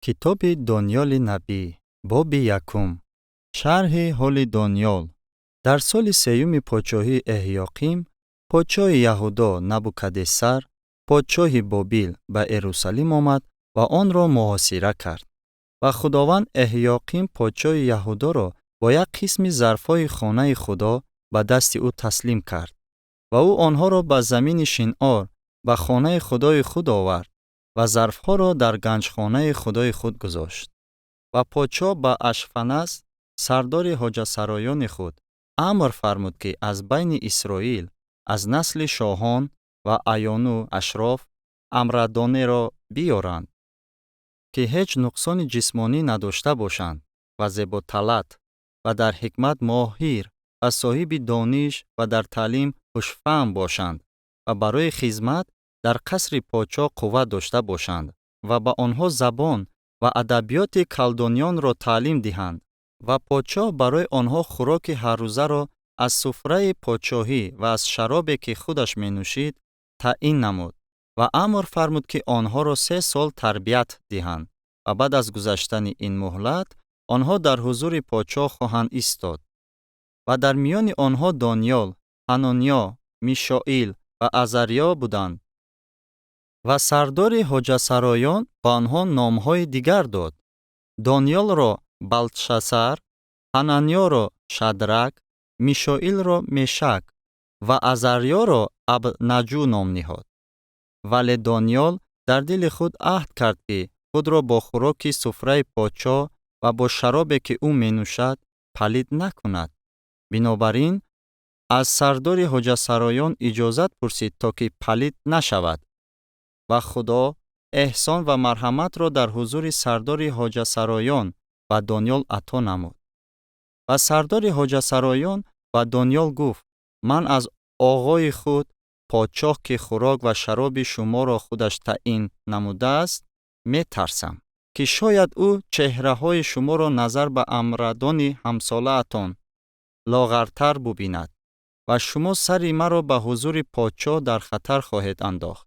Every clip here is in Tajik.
Китоби Дониёли набӣ, боби якум. Шарҳи ҳоли Дониёл. Дар соли сеюми подшоҳии Эҳёқим, подшоҳи Яҳудо, Набукаднессар, подшоҳи Бобил, ба Эрусалим омад ва онро муҳосира кард. Ва Худованд Эҳёқим, подшоҳи Яҳудоро, бо як қисми зарфҳои хонаи Худо ба дасти ӯ таслим кард. Ва ӯ онҳоро ба замини Шинъор, ба хонаи Худои худ овард ва зарфҳоро дар ганҷхонаи Худои худ гузошт. Ва подшоҳ ба Ашфанас, сардори ҳоҷатсароёни худ, амр фармуд, ки аз байни Исроил, аз насли шоҳон ва аёну ашроф амрадонеро биёранд, ки ҳеҷ нуқсони ҷисмонӣ надошта бошанд ва зеботалат ва дар ҳикмат моҳир ва соҳиби дониш ва дар таълим хушфаҳм бошанд ва барои хизмат дар қасри подшоҳ қувват дошта бошанд ва ба онҳо забон ва адабиёти калдониёнро таълим диҳанд. Ва подшоҳ барои онҳо хӯроки ҳаррӯзаро аз суфраи подшоҳӣ ва аз шаробе, ки худаш менӯшид, таъин намуд ва амр фармуд, ки онҳоро 3 сол тарбият диҳанд ва баъд аз гузаштани ин муҳлат онҳо дар ҳузури подшоҳ хоҳанд истод. Ва дар миёни онҳо Дониёл, Ҳанониё, Мишоил ва Азарьё буданд. Ва сардори ҳоҷатсароён ба онҳо номҳои дигар дод: Дониёлро Балтшасар, Ҳананиёро Шадрак, Мишоилро Мешак ва Азарьёро Абнаҷу ном ниҳод. Вале Дониёл дар дили худ аҳд кард, ки худро бо хӯроки суфраи подшоҳ ва бо шаробе, ки ӯ менӯшад, палид накунад. Бинобар ин аз сардори ҳоҷатсароён иҷозат пурсид, то ки палид нашавад. Ва Худо эҳсон ва марҳаматро дар ҳузури сардори ҳоҷатсароён ба Дониёл ато намуд. Ва сардори ҳоҷатсароён ба Дониёл гуфт: «Ман аз оғои худ подшоҳ, ки хӯрок ва шароби шуморо худаш таъин намудааст, метарсам, ки шояд ӯ чеҳраҳои шуморо назар ба амрадони ҳамсолаатон лоғартар бубинад ва шумо сари маро ба ҳузури подшоҳ дар хатар хоҳед андохт».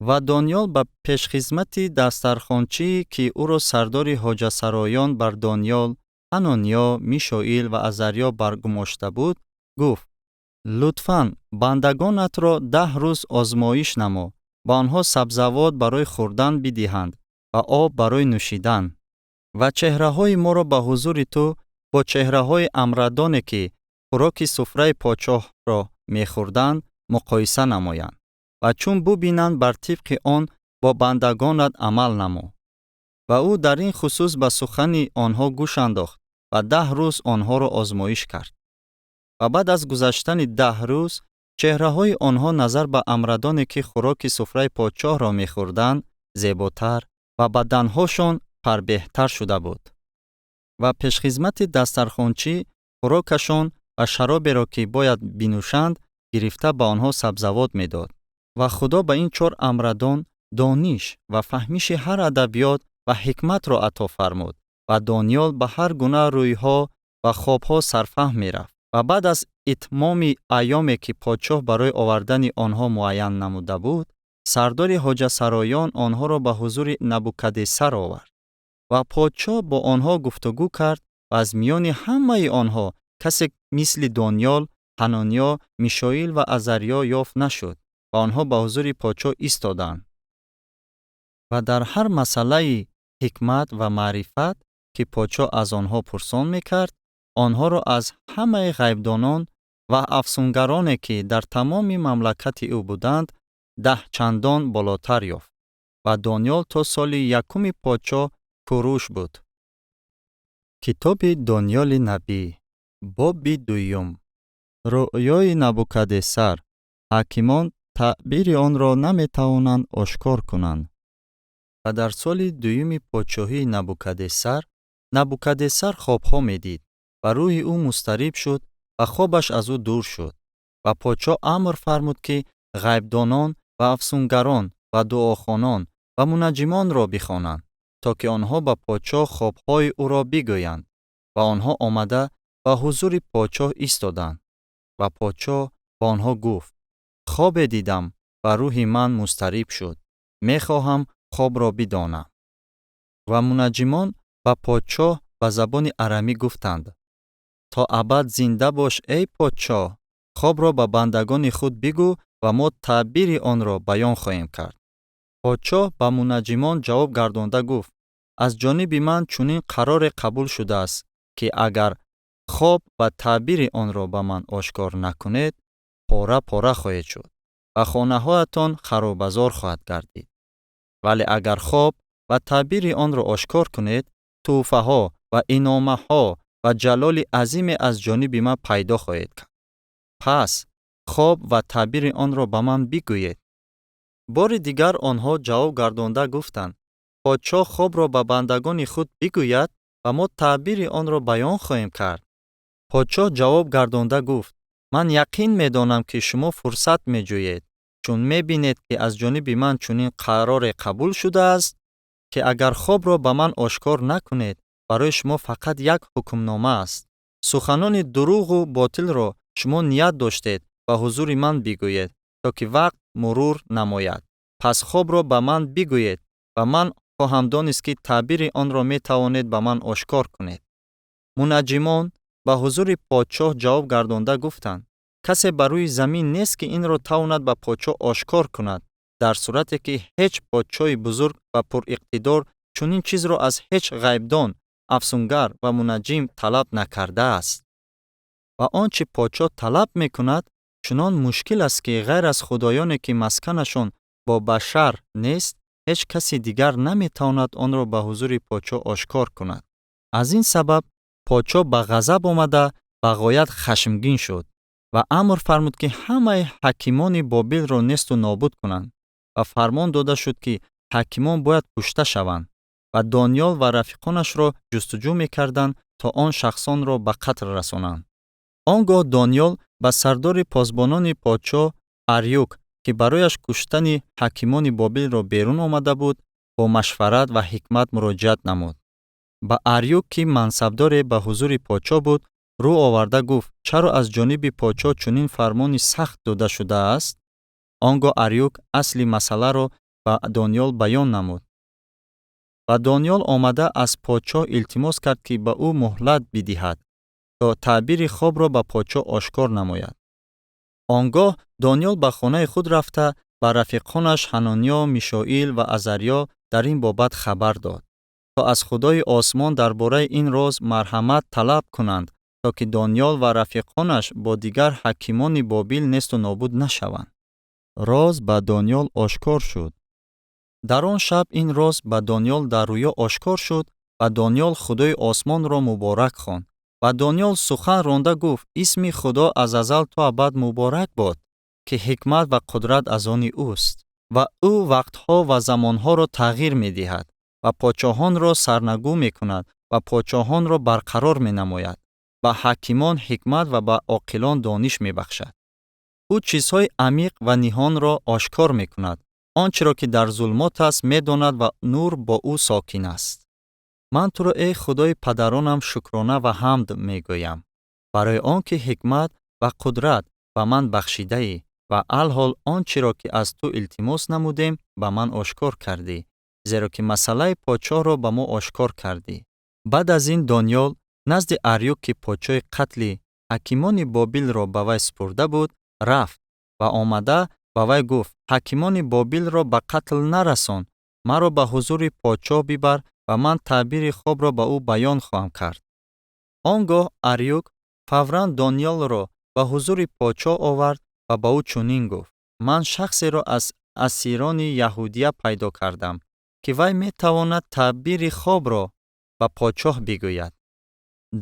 Ва Дониёл ба пешхизмати дастархончие, ки ӯро сардори ҳоҷатсароён бар Дониёл, Ҳанониё, Мишоил ва Азарьё баргумошта буд, гуфт: «Лутфан бандагонатро 10 рӯз озмоиш намо, ба онҳо сабзавот барои хӯрдан бидиҳанд ва об барои нӯшидан ва чеҳраҳои моро ба ҳузури ту бо чеҳраҳои амрадоне, ки хӯроки суфраи подшоҳро мехӯрданд, муқоиса намоянд ва чун бубинанд, бар тибқи он бо бандагонат амал намо». Ва ӯ дар ин хусус ба сухани онҳо гӯш андохт ва 10 рӯз онҳоро озмоиш кард. Ва баъд аз гузаштани 10 рӯз чеҳраҳои онҳо назар ба амрадоне, ки хӯроки суфраи подшоҳро мехӯрданд, зеботар ва баданҳошон фарбеҳтар шуда буд. Ва пешхизмати дастархончӣ хӯрокашон ва шароберо, ки бояд бинӯшанд, гирифта, ба онҳо сабзавот медод. Ва Худо ба ин чор амрадон дониш ва фаҳмиши ҳар адабиёт ва ҳикматро ато фармуд ва Дониёл ба ҳар гуна рӯйҳо ва хобҳо сарфаҳм мерафт. Ва баъд аз итмоми айёме, ки подшоҳ барои овардани онҳо муайян намуда буд, сардори ҳоҷатсароён онҳоро ба ҳузури Набукаднессар овард. Ва подшоҳ бо онҳо гуфтугӯ кард ва аз миёни ҳамаи онҳо касе мисли Дониёл, Ҳанониё, Мишоил ва Азарьё ёфт нашуд ва онҳо ба ҳузури подшоҳ истоданд. Ва дар ҳар масъалаи ҳикмат ва маърифат, ки подшоҳ аз онҳо пурсон мекард, онҳоро аз ҳамаи ғайбдонон ва афсунгароне, ки дар тамоми мамлакати ӯ буданд, даҳчандон болотар ёфт. Ва Дониёл то соли якуми подшоҳ Куруш буд. Китоби Дониёли набӣ, боби дуюм. Рӯъёи Набукаднессар. Ҳакимон таъбири онро наметавонанд ошкор кунанд. Ва дар соли дуюми подшоҳии Набукаднессар Набукаднессар хобҳо медид ва рӯҳи ӯ музтариб шуд ва хобаш аз ӯ дур шуд. Ва подшоҳ амр фармуд, ки ғайбдонон ва афсунгарон ва дуохонон ва мунаҷҷимонро бихонанд, то ки онҳо ба подшоҳ хобҳои ӯро бигӯянд. Ва онҳо омада ба ҳузури подшоҳ истоданд. Ва подшоҳ ба онҳо гуфт: «Хобе дидам ва рӯҳи ман музтариб шуд. Мехоҳам хобро бидонам». Ва мунаҷҷимон ба подшоҳ ба забони арамӣ гуфтанд: То абад зинда бош, эй подшоҳ! Хобро ба бандагони худ бигӯ ва мо таъбири онро баён хоҳем кард. Подшоҳ ба мунаҷҷимон ҷавоб гардонда гуфт: Аз ҷониби ман чунин қароре қабул шудааст, ки агар хоб ва таъбири онро ба ман ошкор накунед, пора пора хоҳед шуд ва хонаҳоятон харобазор хоҳад гардид. Вале агар хоб ва таъбири онро ошкор кунед, тӯҳфаҳо ва иномаҳо ва ҷалоли азиме аз ҷониби ман пайдо хоҳед кард. Пас хоб ва таъбири онро ба ман бигӯед. Бори дигар онҳо ҷавоб гардонда гуфтанд: Подшоҳ хобро ба бандагони худ бигӯяд ва мо таъбири онро баён хоҳем кард. Подшоҳ ҷавоб гардонда гуфт: Ман яқин медонам, ки шумо фурсат меҷӯед, чун мебинед, ки аз ҷониби ман чунин қароре қабул шудааст, ки агар хобро ба ман ошкор накунед, барои шумо фақат як ҳукмнома аст. Суханони дурӯғу ботилро шумо ният доштед ба ҳузури ман бигӯед, то ки вақт мурур намояд. Пас хобро ба ман бигӯед ва ман хоҳам донист, ки таъбири онро метавонед ба ман ошкор кунед. Мунаҷҷимон ба ҳузури подшоҳ ҷавоб гардонда гуфтанд: Касе ба рӯи замин нест, ки инро тавонад ба подшоҳ ошкор кунад, дар сурате ки ҳеҷ подшоҳи бузург ва пуриқтидор чунин чизро аз ҳеҷ ғайбдон, афсунгар ва мунаҷҷим талаб накардааст. Ва он чӣ подшоҳ талаб мекунад, чунон мушкил аст, ки ғайр аз худоёне, ки масканашон бо башар нест, ҳеҷ каси дигар наметавонад онро ба ҳузури подшоҳ ошкор кунад. Аз ин сабаб подшоҳ ба ғазаб омада ба ғоят хашмгин шуд ва амр фармуд, ки ҳамаи ҳакимони Бобилро несту нобуд кунанд ва фармон дода шуд, ки ҳакимон бояд кушта шаванд ва Дониёл ва рафиқонашро ҷустуҷӯ мекарданд, то он шахсонро ба қатл расонанд. Он гоҳ Дониёл ба сардори посбонони подшоҳ Арюк, ки барояш куштани ҳакимони Бобилро берун омада буд, бо машварат ва ҳикмат муроҷиат намуд. Ба Арюк, ки мансабдоре ба ҳузури подшоҳ буд, рӯ оварда гуфт: Чаро аз ҷониби подшоҳ чунин фармони сахт дода шудааст? Он гоҳ Арюк асли масъаларо ба Дониёл баён намуд. Ва Дониёл омада аз подшоҳ илтимос кард, ки ба ӯ муҳлат бидиҳад, то таъбири хобро ба подшоҳ ошкор намояд. Он гоҳ Дониёл ба хонаи худ рафта ба рафиқонаш Ҳанониё, Мишоил ва Азарьё дар ин бобат хабар дод, то аз Худои осмон дар бораи ин роз марҳамат талаб кунанд, то ки Дониёл ва рафиқонаш бо дигар ҳакимони Бобил несту нобуд нашаванд. Роз ба Дониёл ошкор шуд. Дар он шаб ин роз ба Дониёл дар рӯё ошкор шуд ва Дониёл Худои осмонро муборак хонд. Ва Дониёл сухан ронда гуфт: Исми Худо аз азал то абад муборак бод, ки ҳикмат ва қудрат аз они ӯст ва ӯ вақтҳо ва замонҳоро тағйир медиҳад ва подшоҳонро сарнагӯ мекунад ва подшоҳонро барқарор менамояд, ба ҳакимон ҳикмат ва ба оқилон дониш мебахшад. Ӯ чизҳои амиқ ва ниҳонро ошкор мекунад, он чиро ки дар зулмот аст медонад ва нур бо ӯ сокин аст. Ман туро, эй Худои падаронам, шукрона ва ҳамд мегӯям, барои он ки ҳикмат ва қудрат ба ман бахшидаӣ ва алҳол он чиро ки аз ту илтимос намудем ба ман ошкор кардӣ, зеро ки масъалаи подшоҳро ба мо ошкор кардӣ. Баъд аз ин Дониёл назди Арюк, ки подшоҳи қатли ҳакимони Бобилро ба вай супурда буд, рафт ва омада ба вай гуфт: Ҳакимони Бобилро ба қатл нарасон, маро ба ҳузури подшоҳ бибар ва ман таъбири хобро ба ӯ баён хоҳам кард. Он гоҳ Арюк фавран Дониёлро ба ҳузури подшоҳ овард ва ба ӯ чунин гуфт: Ман шахсеро аз асирони яҳудия пайдо кардам, ки вай метавонад таъбири хобро ба подшоҳ бигӯяд.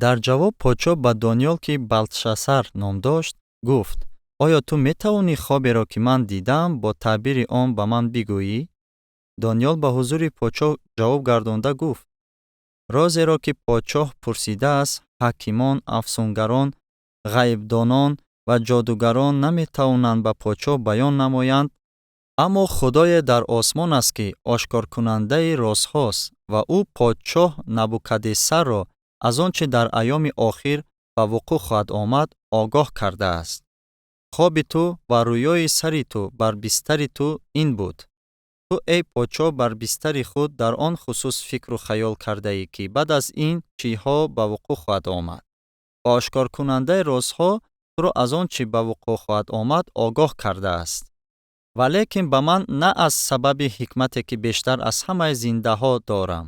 Дар ҷавоб подшоҳ ба Дониёл, ки Балтшасар ном дошт, гуфт: Оё ту метавонӣ хоберо, ки ман дидам, бо таъбири он ба ман бигӯӣ? Дониёл ба ҳузури подшоҳ ҷавоб гардонда гуфт: Розеро, ки подшоҳ пурсидааст, ҳакимон, афсунгарон, ғайбдонон ва ҷодугарон наметавонанд ба подшоҳ баён намоянд, аммо Худое дар осмон аст, ки ошкоркунандаи розҳост ва ӯ подшоҳ Набукаднессарро аз он чӣ дар айёми охир ба вуқӯъ хоҳад омад огоҳ кардааст. Хоби ту ва рӯёи сари ту бар бистари ту ин буд. Ту Ту, эй подшоҳ, бар бистари худ дар он хусус фикру хаёл кардаӣ, ки баъд аз ин чиҳо ба вуқӯъ хоҳад омад, ва ошкоркунандаи розҳо туро аз он чӣ ба вуқӯъ хоҳад омад огоҳ кардааст. Валекин ба ман на аз сабаби ҳикмате, ки бештар аз ҳамаи зиндаҳо дорам,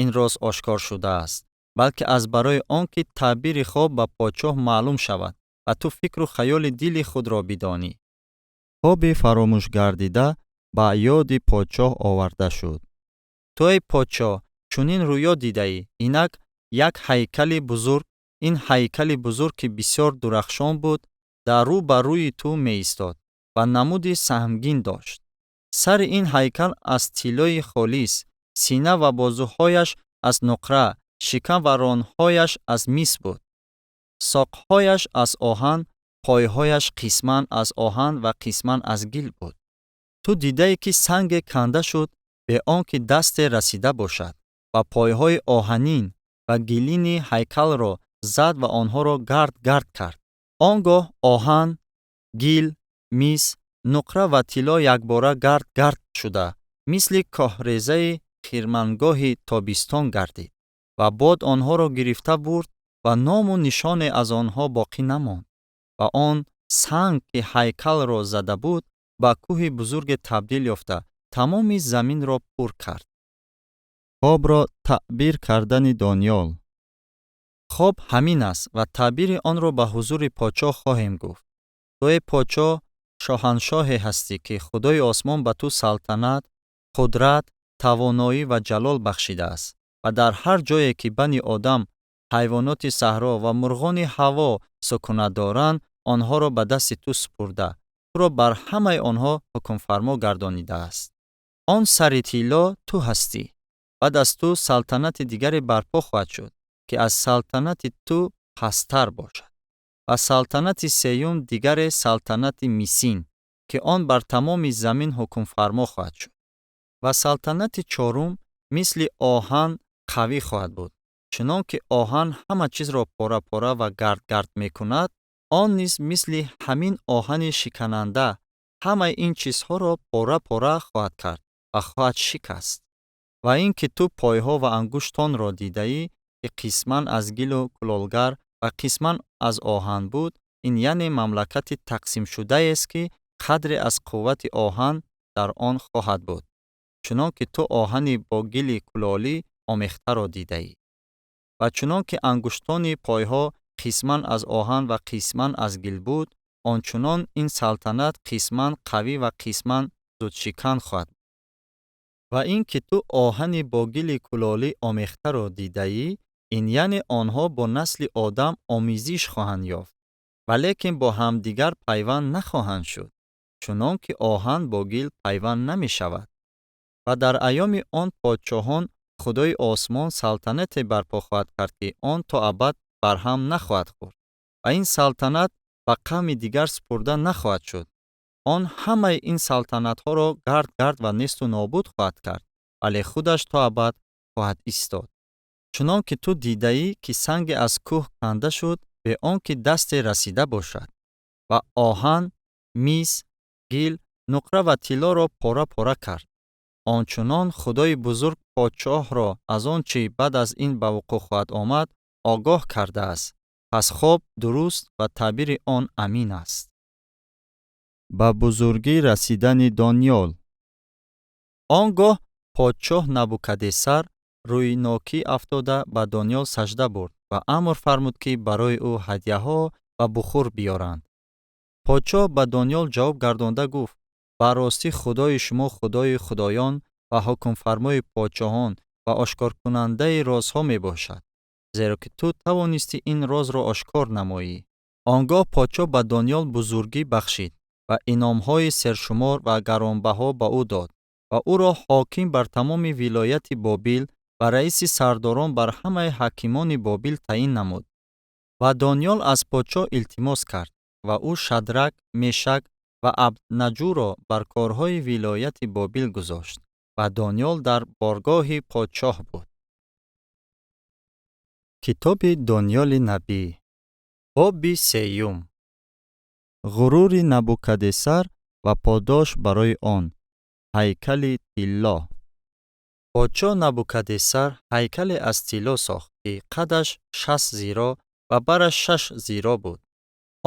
ин роз ошкор шудааст, балки аз барои он ки таъбири хоб ба подшоҳ маълум шавад ва ту фикру хаёли дили худро бидонӣ. Хоби фаромӯшгардида ба ёди подшоҳ оварда шуд. Ту, эй подшоҳ, чунин рӯё дидаӣ: инак, як ҳайкали бузург, ин ҳайкали бузург, ки бисёр дурахшон буд, дар рӯ ба рӯи ту меистод ва намуди саҳмгин дошт. Сари ин ҳайкал аз тиллои холис, сина ва бозуҳояш аз нуқра, шикам ва ронҳояш аз мис буд, соқҳояш аз оҳан, пойҳояш қисман аз оҳан ва қисман аз гил буд. Ту дидаӣ, ки санге канда шуд, бе он ки дасте расида бошад, ва пойҳои оҳанин ва гилини ҳайкалро зад ва онҳоро гард гард кард. Он гоҳ оҳан, гил, мис, нуқра ва тилло якбора гард гард шуда, мисли коҳрезаи хирмангоҳи тобистон гардид, ва бод онҳоро гирифта бурд ва ному нишоне аз онҳо боқӣ намонд. Ва он санг, ки ҳайкалро зада буд, ба кӯҳи бузурге табдил ёфта, тамоми заминро пур кард. Хобро таъбир кардани Дониёл. Хоб ҳамин аст ва таъбири онро ба ҳузури подшоҳ хоҳем гуфт. Ту, эй подшоҳ, шоҳаншоҳе ҳастӣ, ки Худои осмон ба ту салтанат, қудрат, тавоноӣ ва ҷалол бахшидааст, ва дар ҳар ҷое ки бани одам, ҳайвоноти саҳро ва мурғони ҳаво сукунат доранд, онҳоро ба дасти ту супурда, туро бар ҳамаи онҳо ҳукмфармо гардонидааст. Он сари тилло ту ҳастӣ. Баъд аз ту салтанати дигаре барпо хоҳад шуд, ки аз салтанати ту пасттар бошад, ва салтанати сеюм дигаре, салтанати мисин, ки он бар тамоми замин ҳукмфармо хоҳад шуд. Ва салтанати чорум мисли оҳан қавӣ хоҳад буд. Чунон ки оҳан ҳама чизро пора-пора ва гард-гард мекунад, он низ мисли ҳамин оҳани шикананда ҳамаи ин чизҳоро пора-пора хоҳад кард ва хоҳад шикаст. Ва ин ки ту пойҳо ва ангуштонро дидаӣ, ки қисман аз гилу кулолгар ва қисман аз оҳан буд, ин яъне мамлакати тақсимшудаест, ки қадре аз қуввати оҳан дар он хоҳад буд, чунон ки ту оҳани бо гили кулолӣ омехтаро дидаӣ. Ва чунон ки ангуштони пойҳо қисман аз оҳан ва қисман аз гил буд, ончунон ин салтанат қисман қавӣ ва қисман зудшикан хоҳад буд. Ва ин ки ту оҳани бо гили кулолӣ омехтаро дидаӣ, ин яъне онҳо бо насли одам омизиш хоҳанд ёфт, валекин бо ҳамдигар пайванд нахоҳанд шуд, чунон ки оҳан бо гил пайванд намешавад. Ва дар айёми он подшоҳон Худои осмон салтанате барпо хоҳад кард, ки он то абад барҳам нахоҳад хӯрд, ва ин салтанат ба қавми дигар супурда нахоҳад шуд. Он ҳамаи ин салтанатҳоро гард гард ва несту нобуд хоҳад кард, вале худаш то абад хоҳад истод. Чунон ки ту дидаӣ, ки санге аз кӯҳ канда шуд, бе он ки дасте расида бошад, ва оҳан, мис, гил, нуқра ва тиллоро пора-пора кард, ончунон Худои бузург подшоҳро аз он чӣ баъд аз ин ба вуқӯъ хоҳад омад огоҳ кардааст. Пас хоб дуруст ва таъбири он амин аст. Ба бузургӣ расидани Дониёл. Он гоҳ подшоҳ Набукадесар рӯйнокӣ афтода, ба Дониёл сажда бурд ва амр фармуд, ки барои ӯ ҳадяҳо ва бухур биёранд. Подшоҳ ба Дониёл ҷавоб гардонда гуфт: ба ростӣ, Худои шумо Худои худоён ва ҳукмфармои подшоҳон ва ошкоркунандаи розҳо мебошад, зеро ки ту тавонистӣ ин розро ошкор намоӣ. Он гоҳ подшоҳ ба Дониёл бузургӣ бахшид ва иномҳои сершумор ва гаронбаҳо ба ӯ дод ва ӯро ҳоким бар тамоми вилояти Бобил ва раиси сардорон бар ҳамаи ҳакимони Бобил таъин намуд. Ва Дониёл аз подшоҳ илтимос кард, ва ӯ Шадрак, Мешак ва Абднаҷӯро бар корҳои вилояти Бобил гузошт, ва Дониёл дар боргоҳи подшоҳ буд. Китоби Дониёли набӣ, боби сеюм. Ғурури Набукадесар ва подош барои он. Ҳайкали тилло. Подшоҳ Набукаднессар ҳайкале аз тилло сохт, ки қадаш 60 зироъ ва бараш 6 зироъ буд.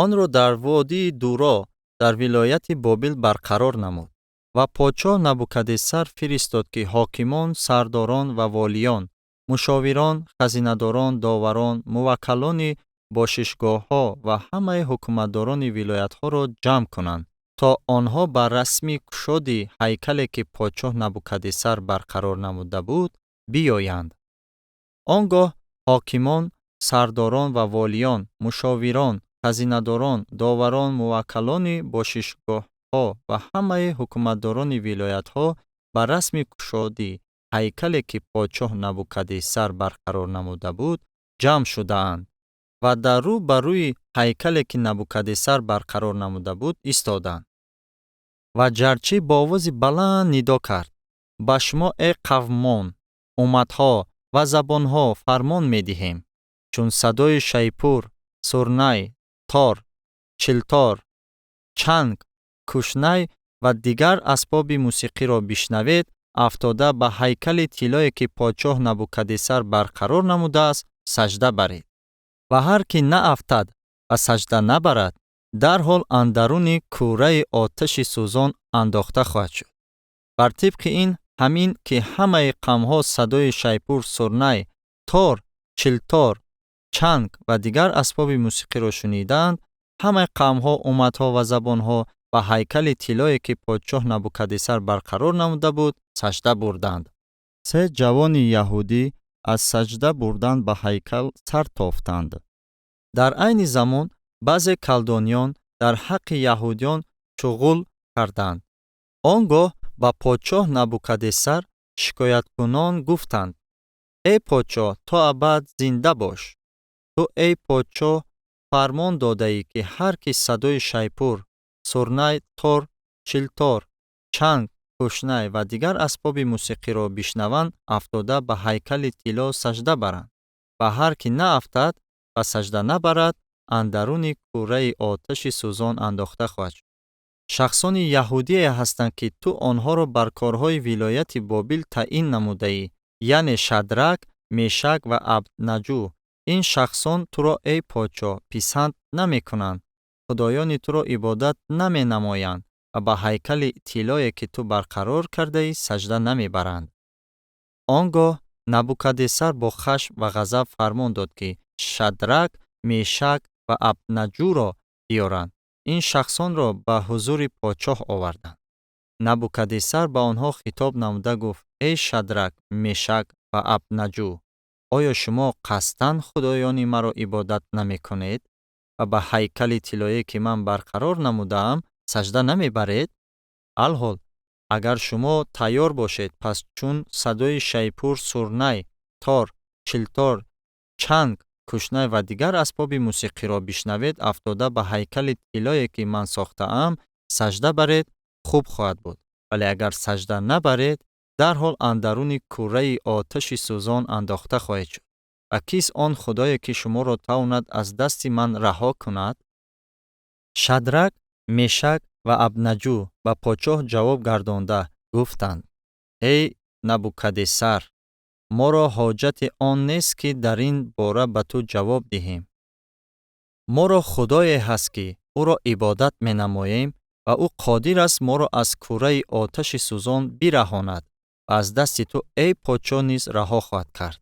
Онро дар водии Дуро дар вилояти Бобил барқарор намуд. Ва подшоҳ Набукаднессар фиристод, ки ҳокимон, сардорон ва волиён, мушовирон, хазинадорон, доварон, муваккалони бошишгоҳҳо ва ҳамаи ҳукуматдорони вилоятҳоро ҷамъ кунанд, то онҳо ба расми кушоди ҳайкале, ки подшоҳ Набукаднессар барқарор намуда буд, биёянд. Он гоҳ ҳокимон, сардорон ва волиён, мушовирон, хазинадорон, доварон, муваккалони бошишгоҳҳо ва ҳамаи ҳукуматдорони вилоятҳо ба расми кушоди ҳайкале, ки подшоҳ Набукаднессар барқарор намуда буд, ҷамъ шудаанд ва дар рӯ ба рӯи ҳайкале, ки Набукаднессар барқарор намуда буд, истоданд. Ва ҷарчӣ бо овози баланд нидо кард: «Ба шумо, эй қавмон, умматҳо ва забонҳо, фармон медиҳем: чун садои шайпур, сурнай, тор, чилтор, чанг, кушнай ва дигар асбоби мусиқиро бишнавед, афтода ба ҳайкали тиллое, ки подшоҳ Набукаднессар барқарор намудааст, сажда баред. Ва ҳар ки наафтад ва сажда набарад, дарҳол андаруни кӯраи оташи сӯзон андохта хоҳад шуд». Бар тибқи ин ҳамин ки ҳамаи қавмҳо садои шайпур, сурнай, тор, чилтор, чанг ва дигар асбоби мусиқиро шуниданд, ҳамаи қавмҳо, умматҳо ва забонҳо ба ҳайкали тиллое, ки подшоҳ Набукаднессар барқарор намуда буд, сажда бурданд. Се ҷавони яҳудӣ аз сажда бурдан ба ҳайкал сар тофтанд. Дар айни замон баъзе калдониён дар ҳаққи яҳудиён шуғул карданд. Он гоҳ ба подшоҳ Набукаднессар шикояткунон гуфтанд: «Эй подшоҳ, то абад зинда бош! Ту, эй подшоҳ, фармон додаӣ, ки ҳар ки садои шайпур, сурнай, тор, чилтор, чанг, кушнай ва дигар асбоби мусиқиро бишнаванд, афтода ба ҳайкали тилло сажда баранд, ва ҳар ки наафтад ва сажда набарад, андаруни кӯраи оташи сӯзон андохта хоҳад шуд. Шахсони яҳудие ҳастанд, ки ту онҳоро бар корҳои вилояти Бобил таъин намудаӣ, яъне Шадрак, Мешак ва Абднаҷӯ. Ин шахсон туро, эй подшоҳ, писанд намекунанд, худоёни туро ибодат наменамоянд ва ба ҳайкали тиллое, ки ту барқарор кардаӣ, сажда намебаранд». Он гоҳ Набукаднессар бо хашм ва ғазаб фармон дод, ки Шадрак, Мешак ва Абднаҷӯро биёранд. Ин шахсонро ба ҳузури подшоҳ оварданд. Набукаднессар ба онҳо хитоб намуда гуфт: «Эй Шадрак, Мешак ва Абднаҷӯ, оё шумо қасдан худоёни маро ибодат намекунед ва ба ҳайкали тиллое, ки ман барқарор намудаам, сажда намебаред? Алҳол, агар шумо тайёр бошед, пас чун садои шайпур, сурнай, тор, чилтор, чанг, кушнай ва дигар асбоби мусиқиро бишнавед, афтода ба ҳайкали тиллое, ки ман сохтаам, сажда баред, хуб хоҳад буд. Вале агар сажда набаред, дарҳол андаруни кӯраи оташи сӯзон андохта хоҳед шуд. Ва кист он худое, ки шуморо тавонад аз дасти ман раҳо кунад?» Шадрак, Мешак ва Абднаҷӯ ба подшоҳ ҷавоб гардонда гуфтанд: «Эй Набукаднессар, моро ҳоҷати он нест, ки дар ин бора ба ту ҷавоб диҳем. Моро худое ҳаст, ки ӯро ибодат менамоем, ва ӯ қодир аст моро аз кӯраи оташи сӯзон бираҳонад ва аз дасти ту, эй подшоҳ, низ раҳо хоҳад кард.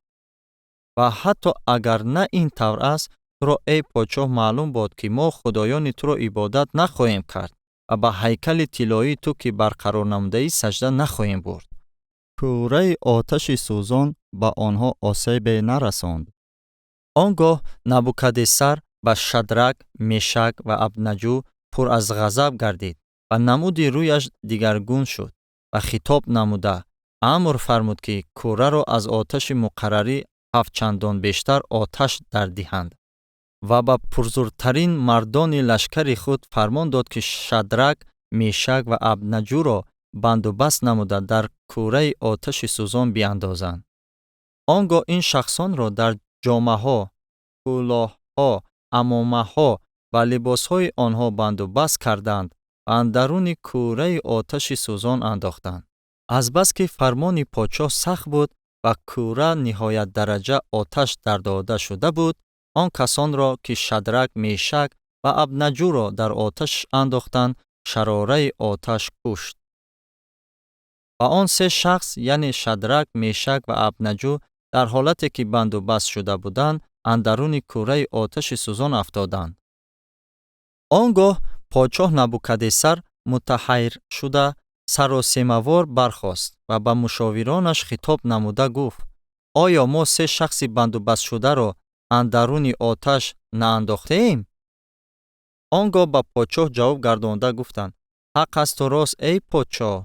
Ва ҳатто агар на ин тавр аст, туро, эй подшоҳ, маълум бод, ки мо худоёни туро ибодат нахоҳем кард ва ба ҳайкали тиллоии ту, ки барқарор намудаӣ, сажда нахоҳем бурд». Кӯраи оташи сӯзон ба онҳо осебе нарасонд. Он гоҳ Набукаднессар ба Шадрак, Мешак ва Абднаҷӯ пур аз ғазаб гардид ва намуди рӯяш дигаргун шуд ва хитоб намуда амр фармуд, ки кӯраро аз оташи муқаррарӣ ҳафтчандон бештар оташ дардиҳанд, ва ба пурзуртарин мардони лашкари худ фармон дод, ки Шадрак, Мешак ва Абднаҷӯро бандубаст намуда дар кӯраи оташи сӯзон биандозанд. Он гоҳ ин шахсонро дар ҷомаҳо, кӯлоҳҳо, амомаҳо ва либосҳои онҳо бандубаст карданд ва андаруни кӯраи оташи сӯзон андохтанд. Азбаски фармони подшоҳ сахт буд ва кӯра ниҳоятдараҷа оташ дардода шуда буд, он касонро, ки Шадрак, Мешак ва Абнаҷӯро дар оташ андохтанд, шарораи оташ кушт. Ва он се шахс, яъне Шадрак, Мешак ва Абнаҷӯ, дар ҳолате ки бандубаст шуда буданд, андаруни кӯраи оташи сӯзон афтоданд. Он гоҳ подшоҳ Набукаднесар мутаҳайир шуда, саросемавор бархост ва ба мушовиронаш хитоб намуда гуфт: «Оё мо се шахси бандубастшударо андаруни оташ наандохтеем?» Он гоҳ ба подшоҳ ҷавоб гардонда гуфтанд: «Ҳақ асту рост, эй подшоҳ!»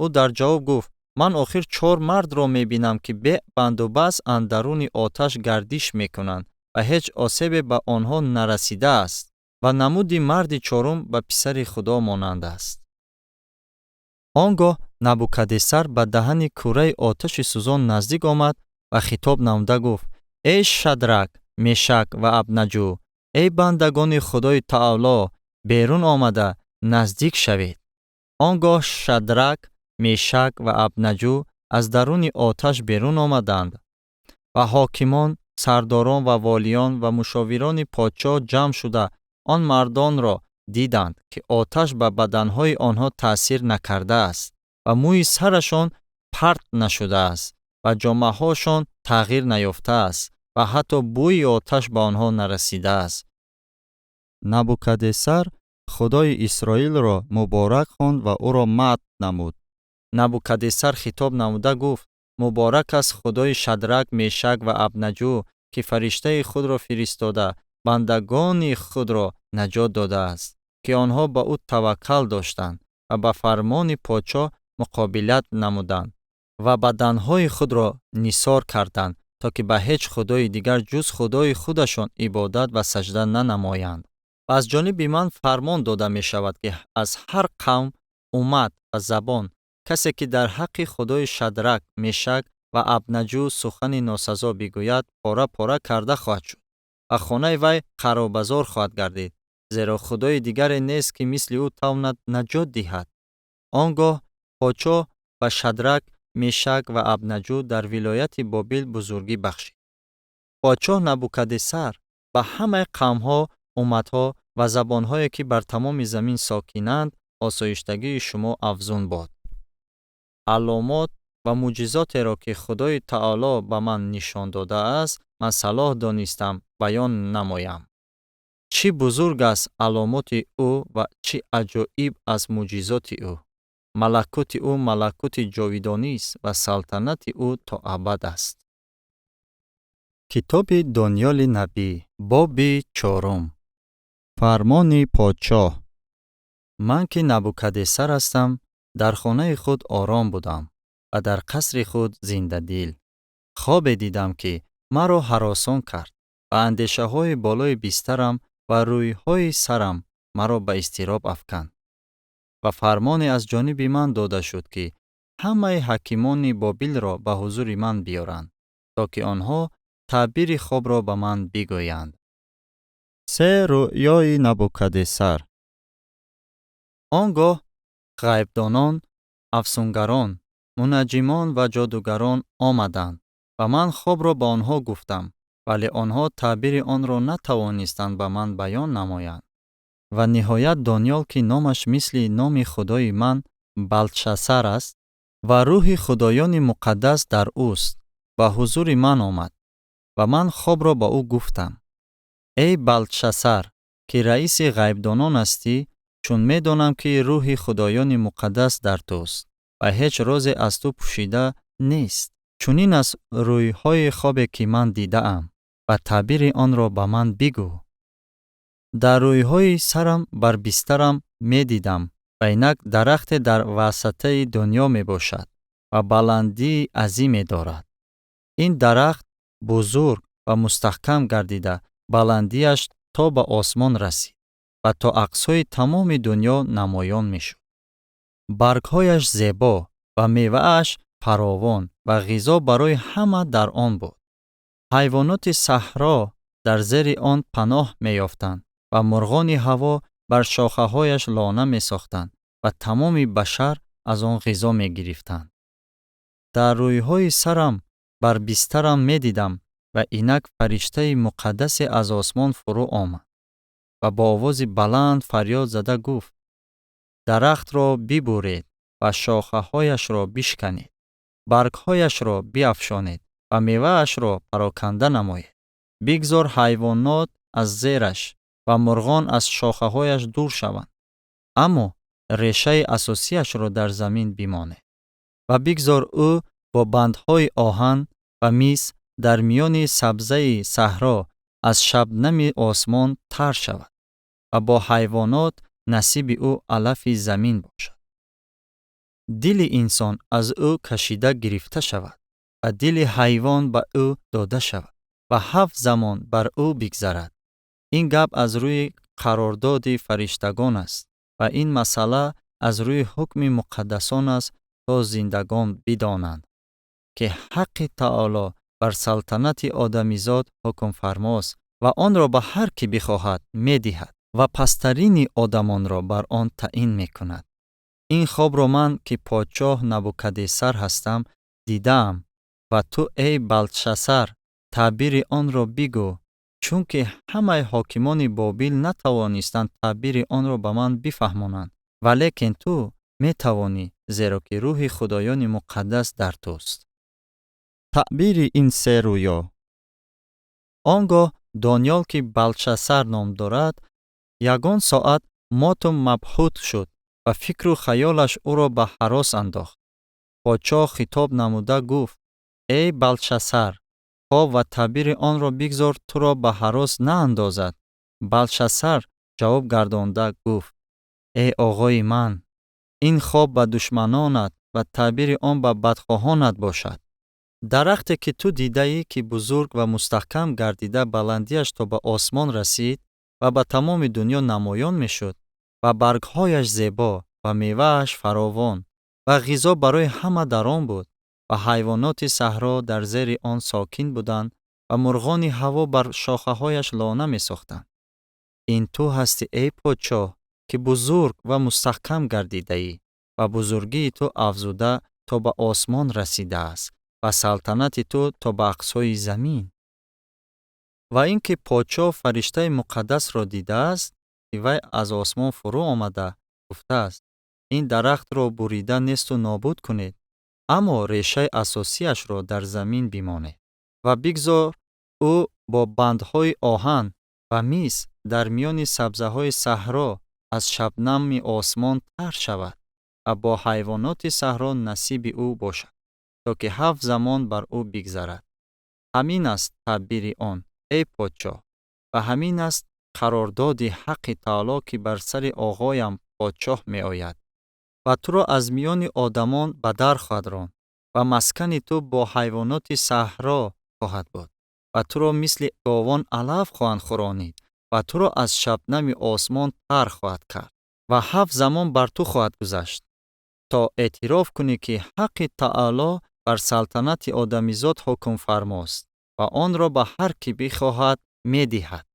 Ӯ дар ҷавоб гуфт: «Ман охир чор мардро мебинам, ки бе бандубаст андаруни оташ гардиш мекунанд ва ҳеҷ осебе ба онҳо нарасидааст ва намуди марди чорум ба писари Худо монанд аст». Он гоҳ Набукаднесар ба даҳани кӯраи оташи сӯзон наздик омад ва хитоб намуда гуфт: «Эй Шадрак, Мешак ва Абнаҷӯ, эй бандагони Худои Таоло, берун омада наздик шавед!» Он гоҳ Шадрак, Мешак ва Абнаҷӯ аз даруни оташ берун омаданд ва ҳокимон, сардорон ва волиён ва мушовирони подшоҳ ҷамъ шуда он мардонро диданд, ки оташ ба баданҳои онҳо таъсир накардааст ва мӯи сарашон парт нашудааст ва ҷомаҳошон тағйир наёфтааст ва ҳатто бӯи оташ ба онҳо нарасидааст. Набукаднесар Худои Исроилро муборак хонд ва ӯро мадҳ намуд. Набукаднесар хитоб намуда гуфт: «Муборак аст Худои Шадрак, Мешак ва Абнаҷӯ, ки фариштаи худро фиристода, бандагони худро наҷот додааст, ки онҳо ба ӯ таваккал доштанд ва ба фармони подшоҳ муқобилат намуданд ва баданҳои худро нисор карданд, то ки ба ҳеҷ худои дигар ҷуз Худои худашон ибодат ва сажда нанамоянд. Ва аз ҷониби ман фармон дода мешавад, ки аз ҳар қавм, уммат ва забон касе ки дар ҳаққи Худои Шадрак, Мешак ва Абнаҷӯ сухани носазо бигӯяд, пора-пора карда хоҳад шуд ва хонаи вай харобазор хоҳад гардид, зеро худои дигаре нест, ки мисли ӯ тавонад наҷот диҳад». Он гоҳ подшоҳ ба Шадрак, Мешак ва Абнаҷӯ дар вилояти Бобил бузургӣ бахшид. Подшоҳ Набукаднесар ба ҳамаи қавмҳо, умматҳо ва забонҳое, ки бар тамоми замин сокинанд, осоиштагии шумо афзун бод. Аломот ва мӯъҷизотеро, ки Худои Таоло ба ман нишон додааст, ман салоҳ донистам баён намоям. Чӣ бузург аст аломоти ӯ ва чӣ аҷоиб аз мӯъҷизоти ӯ! Малакути ӯ малакути ҷовидонист ва салтанати ӯ то абад аст. Китоби Дониёли набӣ, боби чорум. Фармони подшоҳ. Ман, ки Набукаднесар ҳастам, дар хонаи худ ором будам ва дар қасри худ зиндадил. Хобе дидам, ки маро ҳаросон кард ва андешаҳои болои бистарам ва рӯйҳои сарам маро ба изтироб афканд. Ва фармоне аз ҷониби ман дода шуд, ки ҳамаи ҳакимони Бобилро ба ҳузури ман биёранд, то ки онҳо таъбири хобро ба ман бигӯянд. Се рӯёи Набукаднесар. Он гоҳ ғайбдонон, афсунгарон, мунаҷҷимон ва ҷодугарон омаданд ва ман хобро ба онҳо гуфтам, вале онҳо таъбири онро натавонистанд ба ман баён намоянд. Ва ниҳоят Дониёл, ки номаш мисли номи худои ман Балтшасар аст ва рӯҳи худоёни муқаддас дар ӯст, ба ҳузури ман омад ва ман хобро ба ӯ гуфтам. Эй Балтшасар, ки раиси ғайбдонон ҳастӣ, чун медонам, ки рӯҳи худоёни муқаддас дар туст ва ҳеҷ розе аз ту пӯшида нест, чунин аст рӯйҳои хобе, ки ман дидаам, ва таъбири онро ба ман бигӯ. Дар рӯйҳои сарам бар бистарам медидам ва инак дарахте дар васатаи дунё мебошад ва баландии азиме дорад. Ин дарахт бузург ва мустаҳкам гардида, баландиаш то ба осмон расид ва то ақсои тамоми дунё намоён мешуд. Баргҳояш зебо ва мевааш фаровон ва ғизо барои ҳама дар он буд. Ҳайвоноти саҳро дар зери он паноҳ меёфтанд ва мурғони ҳаво бар шохаҳояш лона месохтанд ва тамоми башар аз он ғизо мегирифтанд. Дар рӯйҳои сарам бар бистарам медидам ва инак фариштаи муқаддасе аз осмон фурӯ омад ва бо овози баланд фарёд зада гуфт: дарахтро бибуред ва шохаҳояшро бишканед, баргҳояшро биафшонед ва меваашро пароканда намоед. Бигзор ҳайвонот аз зераш ва мурғон аз шохаҳояш дур шаванд, аммо решаи асосияшро дар замин бимонед. Ва бигзор ӯ бо бандҳои оҳан ва мис дар миёни сабзаи саҳро аз шабнами осмон тар шавад ва бо ҳайвонот насиби ӯ алафи замин бошад. Дили инсон аз ӯ кашида гирифта шавад ва дили ҳайвон ба ӯ дода шавад ва 7 замон бар ӯ бигзарад. Ин гап аз рӯи қарордоди фариштагон аст ва ин масъала аз рӯи ҳукми муқаддасон аст, то зиндагон бидонанд, ки ҳаққи таоло бар салтанати одамизод ҳукмфармост ва онро ба ҳар кӣ бихоҳад медиҳад ва пасттарини одамонро бар он таъин мекунад. Ин хобро ман, ки подшоҳ Набукаднесар ҳастам, дидаам ва ту, эй Балтшасар, таъбири онро бигӯ, чунки ҳамаи ҳокимони Бобил натавонистанд таъбири онро ба ман бифаҳмонанд, валекин ту метавонӣ, зеро ки рӯҳи худоёни муқаддас дар туст. Таъбири ин се рӯё. Он гоҳ Дониёл, ки Балтшасар ном дорад, ягон соат моту мабҳут шуд ва фикру хаёлаш ӯро ба ҳарос андохт. Подшоҳ хитоб намуда гуфт: эй Балтшасар, хоб ва таъбири онро бигзор туро ба ҳарос наандозад. Балтшасар ҷавоб гардонда гуфт: эй оғои ман, ин хоб ба душманонат ва таъбири он ба бадхоҳонат бошад. Дарахте ки ту дидаӣ, ки бузург ва мустаҳкам гардида баландиаш то ба осмон расид ва ба тамоми дунё намоён мешуд ва баргҳояш зебо ва мевааш фаровон ва ғизо барои ҳама дар он буд ва ҳайвоноти саҳро дар зери он сокин буданд ва мурғони ҳаво бар шохаҳояш лона месохтанд. Ин ту ҳастӣ, эй подшоҳ, ки бузург ва мустаҳкам гардидаӣ ва бузургии ту афзуда то ба осмон расидааст ва салтанати ту то ба ақсои замин. Ва ин ки подшоҳ фариштаи муқаддасро дидааст, ки вай аз осмон фурӯ омада гуфтааст: ин дарахтро бурида несту нобуд кунед, аммо решаи асосияшро дар замин бимонед ва бигзор ӯ бо бандҳои оҳан ва мис дар миёни сабзаҳои саҳро аз шабнами осмон тар шавад ва бо ҳайвоноти саҳро насиби ӯ бошад, то ки 7 замон бар ӯ бигзарад. Ҳамин аст таъбири он, эй подшоҳ, ва ҳамин аст қарордоди ҳаққи таоло, ки бар сари оғоям подшоҳ меояд ва туро аз миёни одамон ба дар хоҳад ронд ва маскани ту бо ҳайвоноти саҳро хоҳад буд ва туро мисли говон алаф хоҳанд хӯронид ва туро аз шабнами осмон тар хоҳад кард ва 7 замон бар ту хоҳад гузашт, то эътироф кунӣ, ки ҳаққи таоло бар салтанати одамизод ҳукмфармост ва онро ба ҳар кӣ бихоҳад медиҳад.